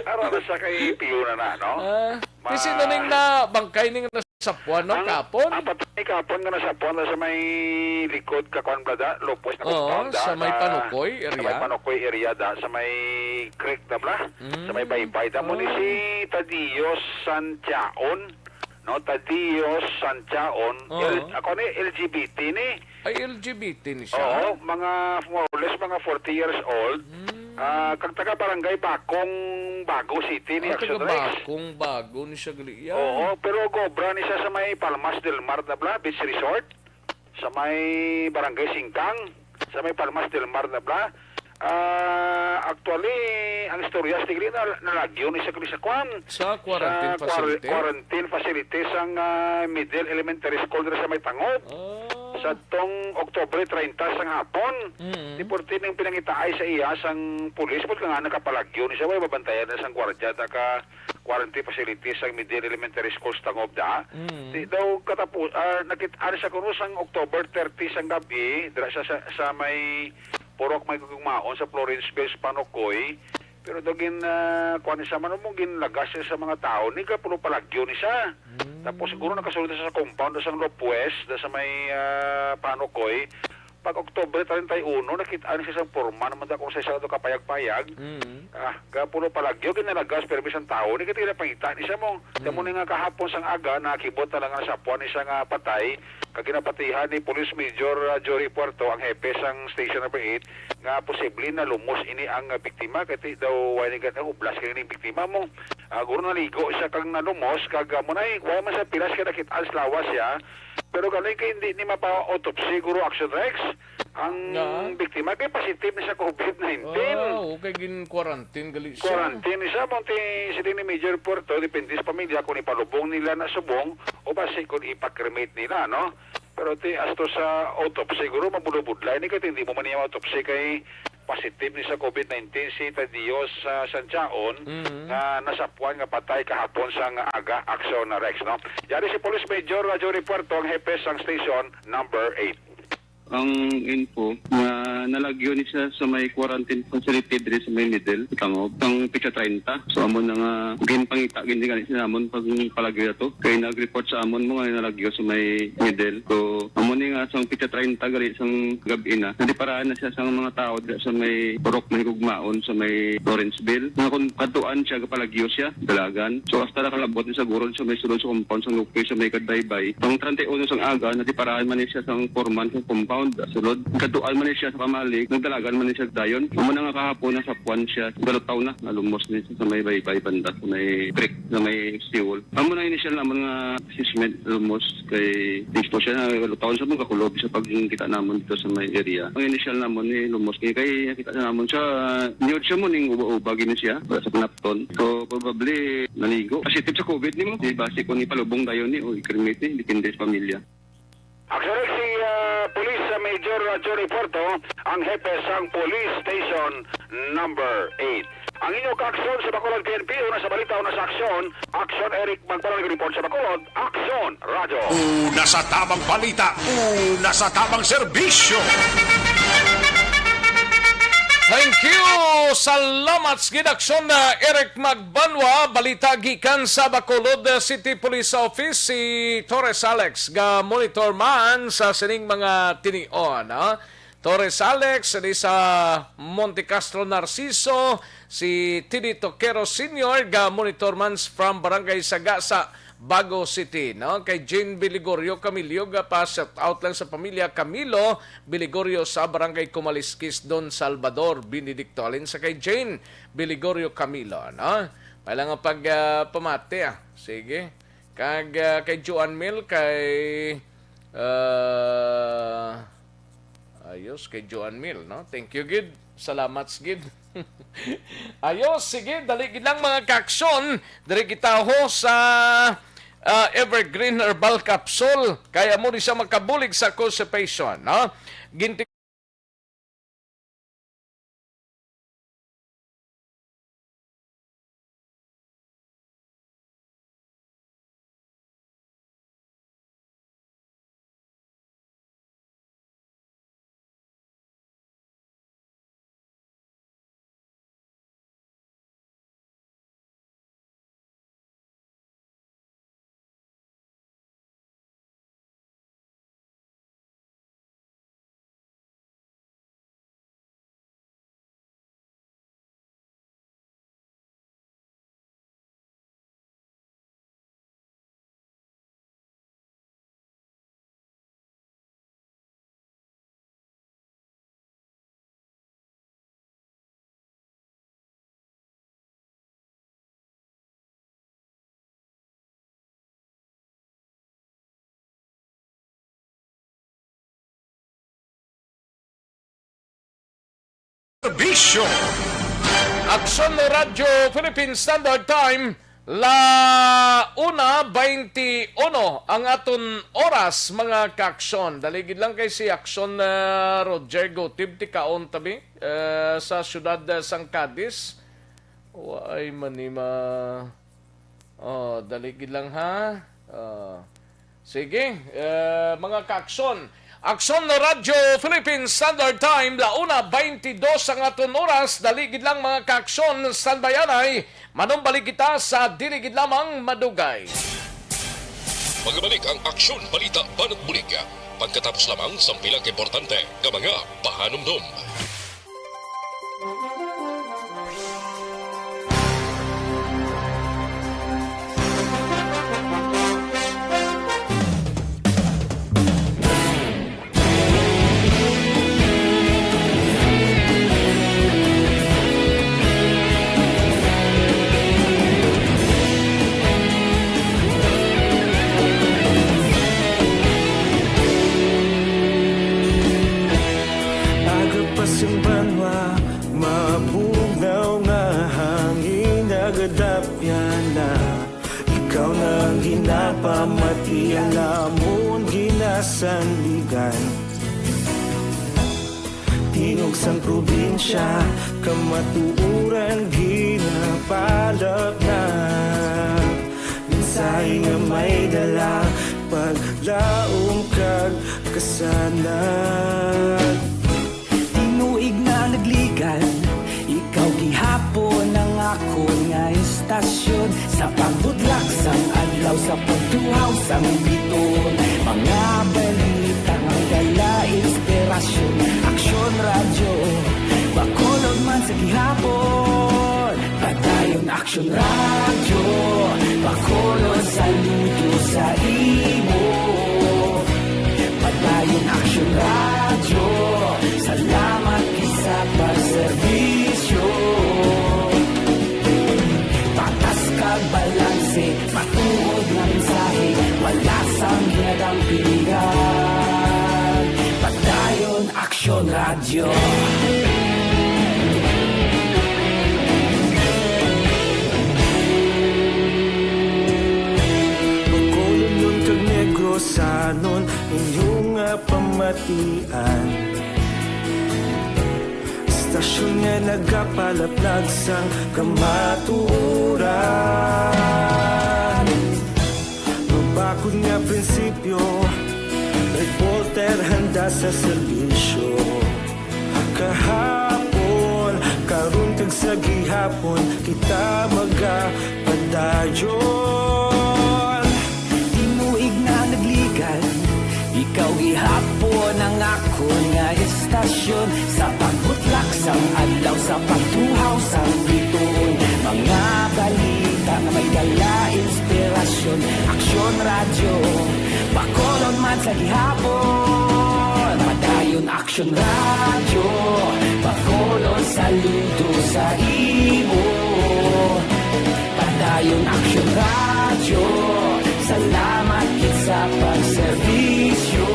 Ara na sa kay Pio na na, no? Ah, kasi Ma- na ning na bangkay ning nasapuan, no, Ang, kapon? Ang patay kapon nga nasapuan na sa may likod ka, kuan, bala da, Lopez na Oo, compound, da, sa may na, Panukoy sa may area. Panukoy area, da, sa may creek na, bala, sa may Mm. baybay. Da mo ni Oh. si Tadios Santiaon, no? Tadios Santiaon. Oo. L-, ako ni, L G B T ni. Ay, L G B T ni siya? Oo, mga, more or less, mga forty years old. Mm. Ah, kag taga Barangay Bakong Bago City ni Ah, Action taga Rex. Bakong Bago ni siya gali yan. Oo, pero gobra ni siya sa may Palmas del Mar na bala, Beach Resort. Sa may Barangay Singkang, sa may Palmas del Mar na bala. Ah, actually, ang istorya, sige na, nalagyo ni siya gali sa kwan. Sa quarantine Sa quar-, facility? quarantine facility sang, ah, Middle Elementary School diri sa may Tangob. Ah. Sa tong Oktubre treinta sang hapon, Mm. di porti ning pinangitaay sa iya sang pulis, but nga nakapalagyo ni siya, way mabantayan na sang gwardiya ta ka quarantine facility sang Middle Elementary School sa Tangob da. Mm. Di daw katapo-, ah, nakit-, ano siya kuno sang October thirty sang gabi, dira sa, sa, sa may Purok Mahigugmaon sa Florenceville, sa Panukoy. Pero daw gin, ah, kuwan ni siya, man mo, ginlagas siya sa mga tao. Ni gapulo palagyo ni siya. Mm. Tapos siguro nakasulod na siya sa compound, sa Lopez, da sa may, ah, Panukoy. Pag Oktubre treinta y uno, nakita ni siya sa porma naman da kung sa isa daw kapayag-payag. Mm. Ah, gapulo palagyo, ginalagas, pero bisan tao, ni kita pangita ni siya mo. Mm. Kamo ni nga kahapon sang aga, nakibot na lang nga nasapuan ni siya nga patay. Kag ginapatihan ni Police Major, ah, Jory Puerto, ang hepe sang Station Number eight, nga posible na lumos ini ang, ah, biktima, kay ti daw wala ni gan-, hublas kay ni biktima mo. Ah, guro naligo siya kag nalumos, kag, ah, mo na, eh, wala man sa pilas kay nakit-an sa lawas siya. Pero galing kay hindi ni mapa-autopsy, guro, Action Rex, ang Nga? biktima kay positive ni sa covid nineteen. Ah, okay, gin-quarantine gali siya. Quarantine ni siya, mo ti, sila ni Major Puerto, depende sa pamilya kung ipalubong nila na subong o basi kung ipa-cremate nila, no? Pero ti, as to sa autopsy, siguro mabudlay-budlay ni kay hindi mo man niya autopsy kay positive ni sa covid nineteen si Tadios sa Santiaon Mm. nga nasapuan nga patay kahapon sang aga, Action Rex, no? Yari si Police Major Jory Puerto, ang hepe sang Station Number eight. Ang info nga nalagyo ni siya sa may quarantine facility diri sa may Middle, Tangob, sang petsa treinta. So, amo na nga, ginpangita, gindi gani sa amon pag palagyo na to. Kay nag-report sa amon mo nga nalagyo sa may Middle. So, amo ni nga sang petsa treinta gali sang gabi na, nadiparahan na siya sang mga tao dira sa may Purok Mahigugmaon sa may Lawrenceville. Nga kung kadtuan siya, gapalagyo siya, dalagan. So, hasta nakalabot ni sa gurod sa may sulod sa compound sang Lopez sa may Kadbaybay. Pang treinta y uno sang aga, nadiparahan man ni siya sang foreman sa compound, sulod. Kadtuan man ni siya sa pamalig, nagdalagan man ni siya dayon. Amo na nga kahapon, nasapuan siya, galutaw na, nalumos ni sa may baybay banda, sa may creek, sa may seawall. Amo na initial naman nga assessment, almost kay gusto siya na lutaw siya, magkakulob siya pag kita naman dito sa may area. Ang initial naman ni lumos kay, kay nakita sa naman siya, niyod siya mo ning uba-uba gini siya, wala sa panapton. So, probably naligo. Positive sa covid nimo, di ba, si kung ipalubong dayon ni o i-cremate ni, depende sa pamilya. Actually, si, ah, Police, ah, Major, ah, Johnny Puerto, ang hepe sang Police Station Number eight. Ang inyo kaaksyon sa Bacolod P N P, una sa balita, una sa aksyon, Aksyon Eric Magbanal, report sa Bacolod, Aksyon Radyo. Una sa tamang balita, una sa tamang serbisyo. Thank you, Salamat sa gid, Aksyon na Eric Magbanwa. Balita gikan sa Bacolod City Police Office, si Torres Alex ga monitor man sa sining mga tinion, ha? Torres Alex, di sa Monte Castro Narciso, si Teddy Toquero Senior ga monitor man from Barangay Sagasa, Bago City, no? Kay Jane Biligorio Camillo, ga pa shout out lang sa pamilya Camilo Biligorio sa Barangay Kumaliskis, Don Salvador Benedicto. Alin sa kay Jane Biligorio Camilo, no? Wala nga pag, ah, pamati, ah. Sige. Kag, ah, kay Joan Mil, kay, ah, ayos, kay Joan Mil, no? Thank you gid. Salamat gid. Ayos, sige, dali gid lang, mga kaaksyon. Diri kita ho sa, ah, Evergreen Herbal Capsule. Kaya mo ni siya makabulig sa constipation, no? Ginti- Serbisyo. Aksyon Radyo Philippine Standard Time, la una twenty-one ang aton oras, mga kaaksyon. Dali gid lang kay si Aksyon, ah, Roger Gotib, tikaon tabi, eh, sa siyudad, eh, sang Cadiz. Waay man ni ma-, oh, dali gid lang, ha? Oh. Sige, eh, mga kaaksyon. Aksyon na Radyo Philippine Standard Time, la una twenty-two ang aton oras. Dali gid lang, mga kaaksyon, standby anay. Manumbalik kita sa dili gid lamang madugay. Magabalik ang Aksyon, Balita, Banat Bulig. Pagkatapos lamang sang pila ka importante nga mga pahanumdom. Aga pa sing banwa, mabugnaw nga hangin nagadapyan na. Ikaw na ang ginapamati, ang amon ginasandigan. Tingog sang probinsya, kamatuoran ginapalapnap. Mensahe nga may dala, paglaom kag kasanag. Tinuig na nagligan, ikaw gihapon ang akon nga istasyon. Sa pagbudlak sang adlaw, sa pagtuhaw sang biton, mga balita nga dala inspirasyon. Aksyon Radyo, Bacolod man sa gihapon. Padayon Aksyon Radyo, Bacolod, saludo sa imo. Padayon Aksyon Radyo, salamat gid sa pagserbisyo. Patas kag balanse, matuod nga mensahe, wala sang ginadampigan. Padayon Aksyon Radyo. Bacolodnon kag Negrosanon, inyo nga pamatian. Istasyon nga nagapalaplag sang kamatuoran. Mabakod nga prinsipyo, reporter handa sa serbisyo. Kahapon, karon, kag Sa gihapon kita magapadayon. Tinuig na nagligan, ikaw gihapon ang akon nga estasyon. Sa pagbutlak sang adlaw, sa pagtuhaw sang bituon, mga balita nga may dala inspirasyon. Aksyon Radyo, Bacolod man sa gihapon. Padayon Aksyon Radyo, Bacolod, saludo sa imo. Padayon Aksyon Radyo, salamat gid sa pagserbisyo.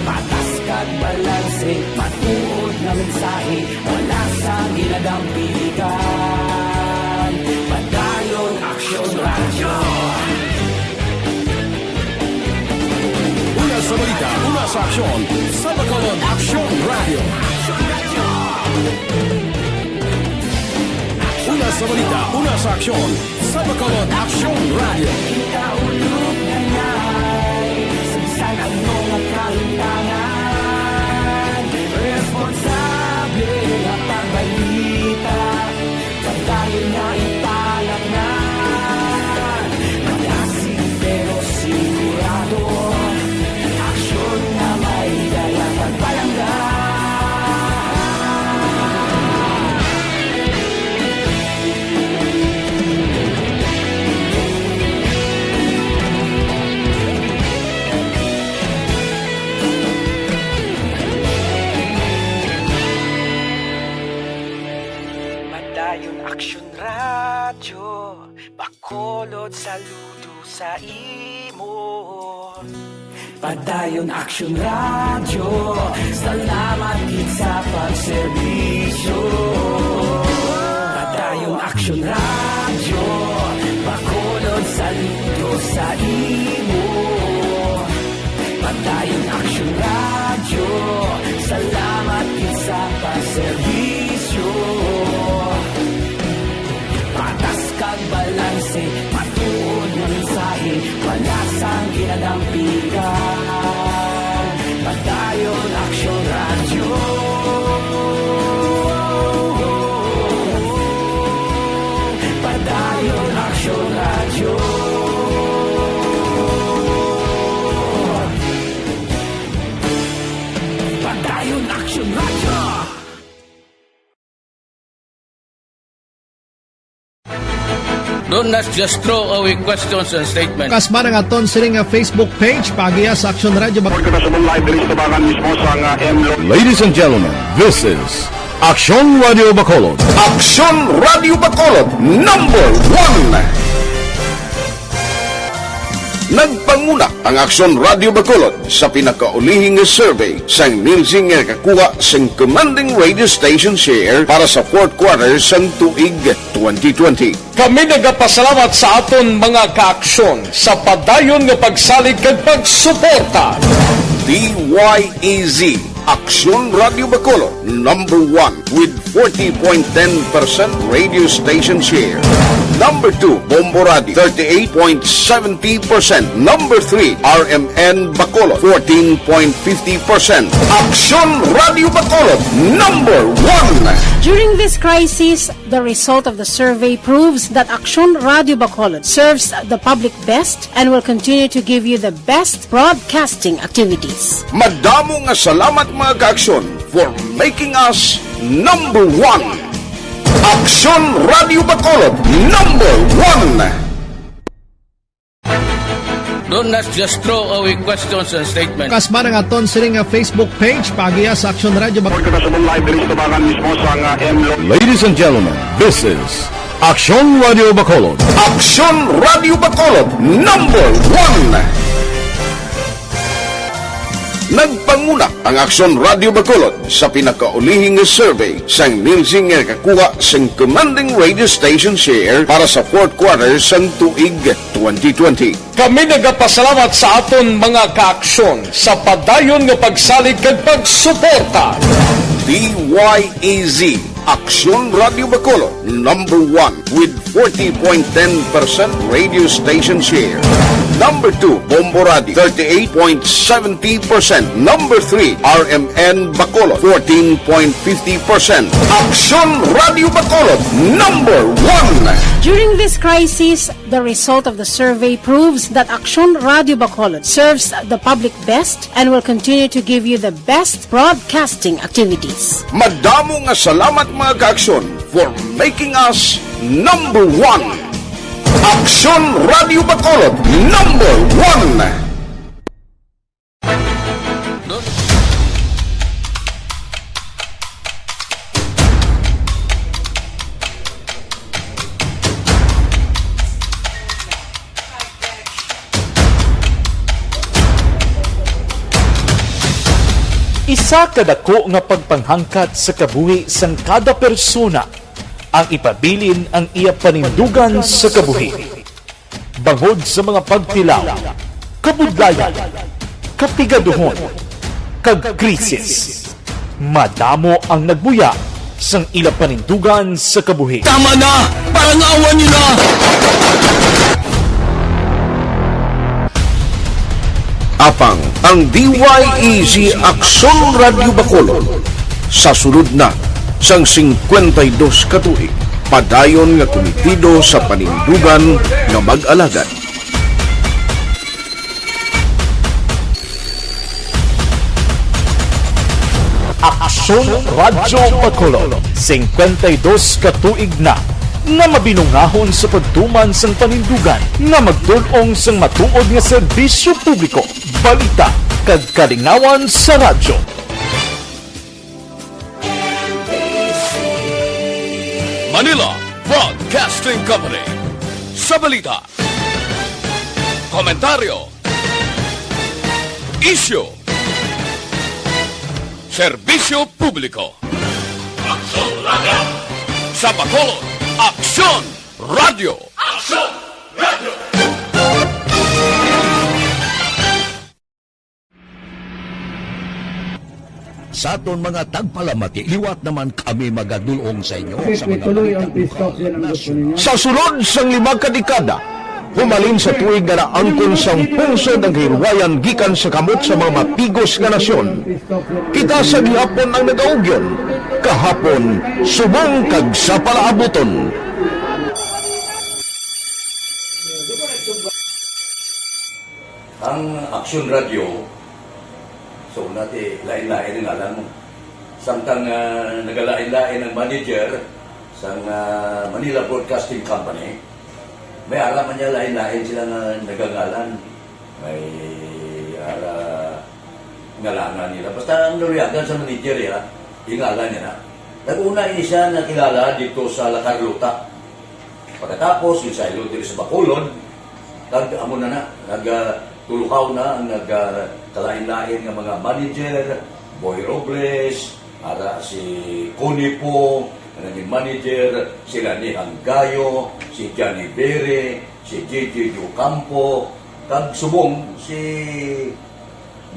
Patas kag balanse, matuod nga mensahe, wala sang ginadampigan. Padayon Aksyon Radyo. Una sa balita, una sa aksyon, sa Bacolod Aksyon Radyo. Una sa balita, una sa aksyon, sa Bacolod Aksyon Radyo. Kita ulog na nay, sa bisan ano nga kahintangan, responsable nga pagbalita. Padayon nga ipalaknan, magasig pero sigurado. Aksyon nga may dala pagpalangga. Padayon Aksyon Radyo, Bacolod, saludo sa imo. Padayon Aksyon Radyo, salamat gid sa pagserbisyo. Padayon Aksyon Radyo, Bacolod, saludo sa imo. Padayon Aksyon Radyo, salamat gid sa pagserbisyo. Patas kag balanse, matuod nga mensahe, wala sang ginadampigan. Padayon Aksyon Radyo. Padayon Aksyon Radyo. Padayon Aksyon Radyo. Don't just throw away questions and statements. Kasmara nga aton sini nga Facebook page, paagiha sa Aksyon Radyo Bac- Report kita subong live diri sa tubangan mismo sa nga M Lo- Ladies and gentlemen, this is Aksyon Radio Bacolod. Aksyon Radio Bacolod, number one. Nagpanguna ang Aksyon Radio Bacolod sa pinakaulihi nga survey sang Nielsen nga nakakuha sang commanding radio station share para sa fourth quarter sang tuig twenty twenty. Kami nagapasalamat sa aton mga kaaksyon sa padayon nga pagsalig kag pagsuporta. D Y E Z, Aksyon Radio Bacolod, number one with forty point ten percent radio station share. Number two, Bombo Radio, thirty-eight point seventy percent. Number three, R M N Bacolod, fourteen point fifty percent. Aksyon Radio Bacolod, number one. During this crisis, the result of the survey proves that Aksyon Radio Bacolod serves the public best and will continue to give you the best broadcasting activities. Madamo nga salamat, mga kaaksyon, for making us number one. Aksyon Radio Bacolod, number one. Don't just throw away questions and statements. Kasmara nga aton sini nga Facebook page, paagiha sa Aksyon Radio Bac- Report kita subong live diri sa tubangan mismo sa nga M Lo- Ladies and gentlemen, this is Aksyon Radio Bacolod. Aksyon Radio Bacolod, number one. Nagpanguna ang Aksyon Radio Bacolod sa pinakaulihi nga survey sang Nielsen nga nakakuha sang commanding radio station share para sa fourth quarter sang tuig twenty twenty. Kami nagapasalamat sa aton mga kaaksyon sa padayon nga pagsalig kag pagsuporta. D Y E Z, Aksyon Radio Bacolod, number one with forty point ten percent radio station share. Number two, Bombo Radio, thirty-eight point seventy percent. Number three, R M N Bacolod, fourteen point fifty percent. Aksyon Radio Bacolod, number one. During this crisis, the result of the survey proves that Aksyon Radio Bacolod serves the public best and will continue to give you the best broadcasting activities. Madamo nga salamat, mga ka-Aksyon, for making us number one. Aksyon Radio Bacolod, number one. Isa ka dako nga pagpanghangkat sa kabuhi sang kada persona ang ipabilin ang iya panindugan sa kabuhi. Bangod sa mga pagtilaw, kabudlayan, kapigaduhon, kag krisis, madamo ang nagbuya sang ila panindugan sa kabuhi. Tama na! Parangawan niyo na! Apang ang D Y E Z Aksyon Radyo Bacolod sa sulod na sang singkwenta y dos ka tuig, padayon nga kumitido sa panindugan nga mag-alagad. Aksyon Radyo Bacolod, singkwenta y dos ka tuig na nga mabinungahon sa pagtuman sang panindugan nga magtul-ong sang matuod nga serbisyo publiko, balita, kag kalingawan sa radyo. Manila Broadcasting Company. Sa balita, komentaryo, isyu, serbisyo publiko. Aksyon Radyo. Sa Bacolod, Aksyon Radyo. Aksyon Radyo. Sa aton mga tagpalamati, liwat naman kami magadulong sa inyo sa mga balita buhaton sa nasyon. Sa sulod sang lima ka dekada, humalin sa tuig nga naangkon sang pungsod ang kahilwayan gikan sa kamot sa mga matigos nga nasyon, kita sa gihapon ang nagaugyon, kahapon, subong kag sa palaabuton. Ang Aksyon Radyo, so, una ti, lain-lain ang ngalan mo. Samtang, ah, nagalain-lain ang manager sang, ah, Manila Broadcasting Company, may ara man niya lain-lain sila nga nagangalan. May ara ngalangan nila. Basta ang naluyagan sa manager, ya, ingalan niya na. Nag-una ini siya nakilala dito sa La Carlota. Pagkatapos, yung sa Ilog diri sa Bacolod, kag amo na na, nag, ah, tuluhaw na ang nag, ah, kalain-lain nga mga manager, Boy Robles, ara si Connie po, nga naging manager, sila ni Hanggayo, si Johnny Bere, si J J Ocampo, kag subong si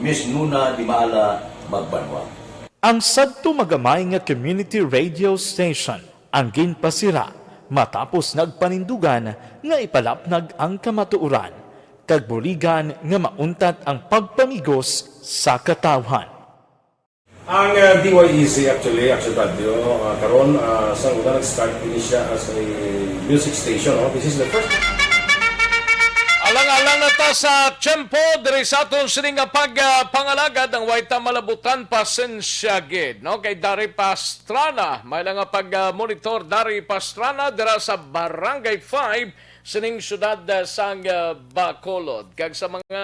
Miss Nuna Dimaala Magbanwa. Ang sadto magamay nga community radio station ang ginpasira matapos nagpanindugan nga ipalapnag ang kamatuoran kag buligan nga mauntat ang pagpamigos sa katawhan. Ang, ah, D Y E Z actually, Action Radio, ah, karon, ah, sa una nag-start ini siya as a music station, no? This is the first. Alang-alang na ta sa tiyempo diri sa aton sini nga pag, ah, pangalagad, ang way ta malabutan, pasensya gid, no? Kay Dari Pastrana, may lang nga pag, ah, monitor, Dari Pastrana, dira sa Barangay five, sining syudad, ah, sang, ah, Bacolod. Kag sa mga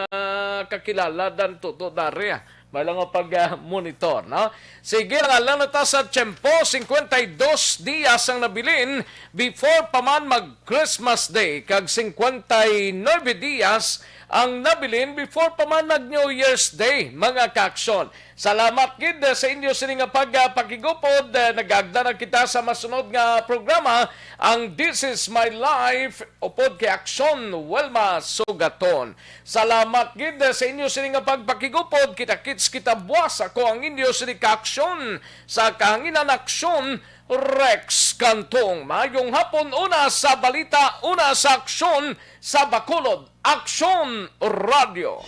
kakilala dan tuto, Dari, ah, may lang nga pag, ah, monitor, no? Sige, lang, lang na ta sa tiyempo, cincuenta y dos dias ang nabilin before pa man mag Christmas Day, kag cincuenta y nueve dias ang nabilin before pa man nag New Year's Day, mga ka-aksyon. Salamat gid sa inyo sini nga pag, ah, pakigupod. Ah, nagagda na kita sa masunod nga programa, ang This Is My Life, upod kay Aksyon Wilma Sugaton. Salamat gid sa inyo sini nga pagpakigupod. Kita-kits kita buwas. Ako ang inyo sini ka-aksyon sa kahanginan, Aksyon Rex Cantong. Maayong hapon, una sa balita, una sa aksyon sa Bacolod. Aksyon Radio.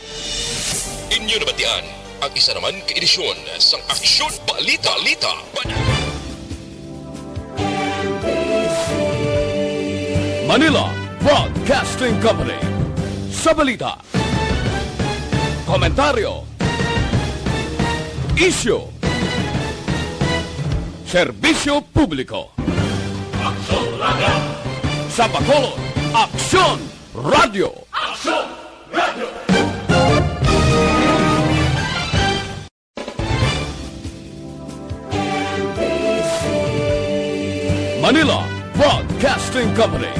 Inyo nabatian ang isa naman ka edisyon sang Aksyon Balita, Balita, Balita. Manila Broadcasting Company. Sa balita, komentaryo, isyu, serbisyo publiko. Aksyon Radio. Sa Bacolod, Aksyon Radio. Aksyon Radio. Manila Broadcasting Company.